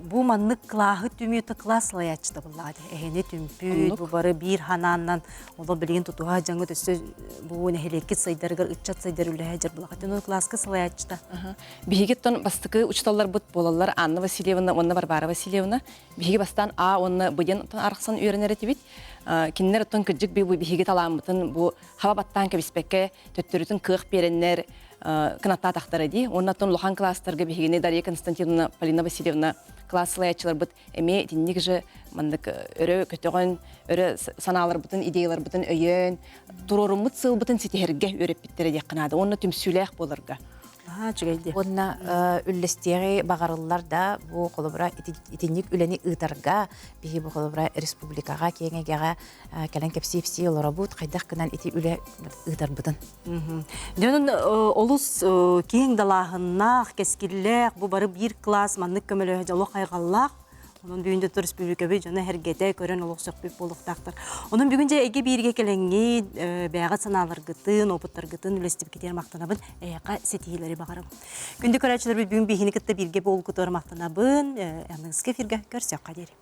бу маннык кылааһы түмүөтэ кылаас салайааччыта буллаҕа эһини түмпүт бу бары биир ханааннан оло билигин тутуһа дьаҥыт өссө бу нэһилиэккит сайдарыгар ыччат сайдар үлэһэ дьар булаҕа тэн кылааска салайааччыта. Биһиги оттон бастакы учууталларбыт буолаллар Анна Васильевна уонна Варвара Васильевна. Биһиги бастаан А уонна Б диэн арахсан үөрэнэр этибит. Кинилэр оттон кырдьык биһиги талааммытын бу хаба баттаан кэбиспэккэ төттөрүтүн кыах биэрэннэр кынаттаатахтара дии. Уонна оттон улахан кылаастарга биһигини Дарья Константиновна, Полина Васильевна кылаас салайааччыларбыт эмиэ итинник же маннык өрө көтөҕөн, өрө санааларбытын, идеяларбытын өйөөн, туруоруммут сыалбытын ситиһэргэ үөрэппиттэрэ диэххэ наада. Уонна түмсүүлээх буоларга. Наһаа үчүгэй дии. Уонна үллэстиэҕи баҕарыллар да бу холобура итинник үлэни ыытарга биһи бу холобура республикаҕа киэҥ эйгэҕэ кэлэн кэпсии-ипсии олоробут хайдах гынан ити үлэ ыытарбытын. Дьонун олус киэҥ далааһыннаах, кэскиллээх, бу бары биир кылаас маннык көмөлөһө дьоло хайҕаллаах. Онон бүгүн да республикабыт дьоно эргэтэ көрөн олох сөхпүт буолуохтаахтар. Онон бүгүн дьэ эйгэ бииргэ кэлэҥҥит, бэйэҕит санааларгытын, опыттаргытын үлэстибиккитигэр махтанабын, эйэхэ ситиһиилэри баҕарабын. Күндү көрөөччүлэрбит бүгүн биһини кытта бииргэ буолгутугар махтанабын. Аныгыскы эфиргэ көрсөххө диэри.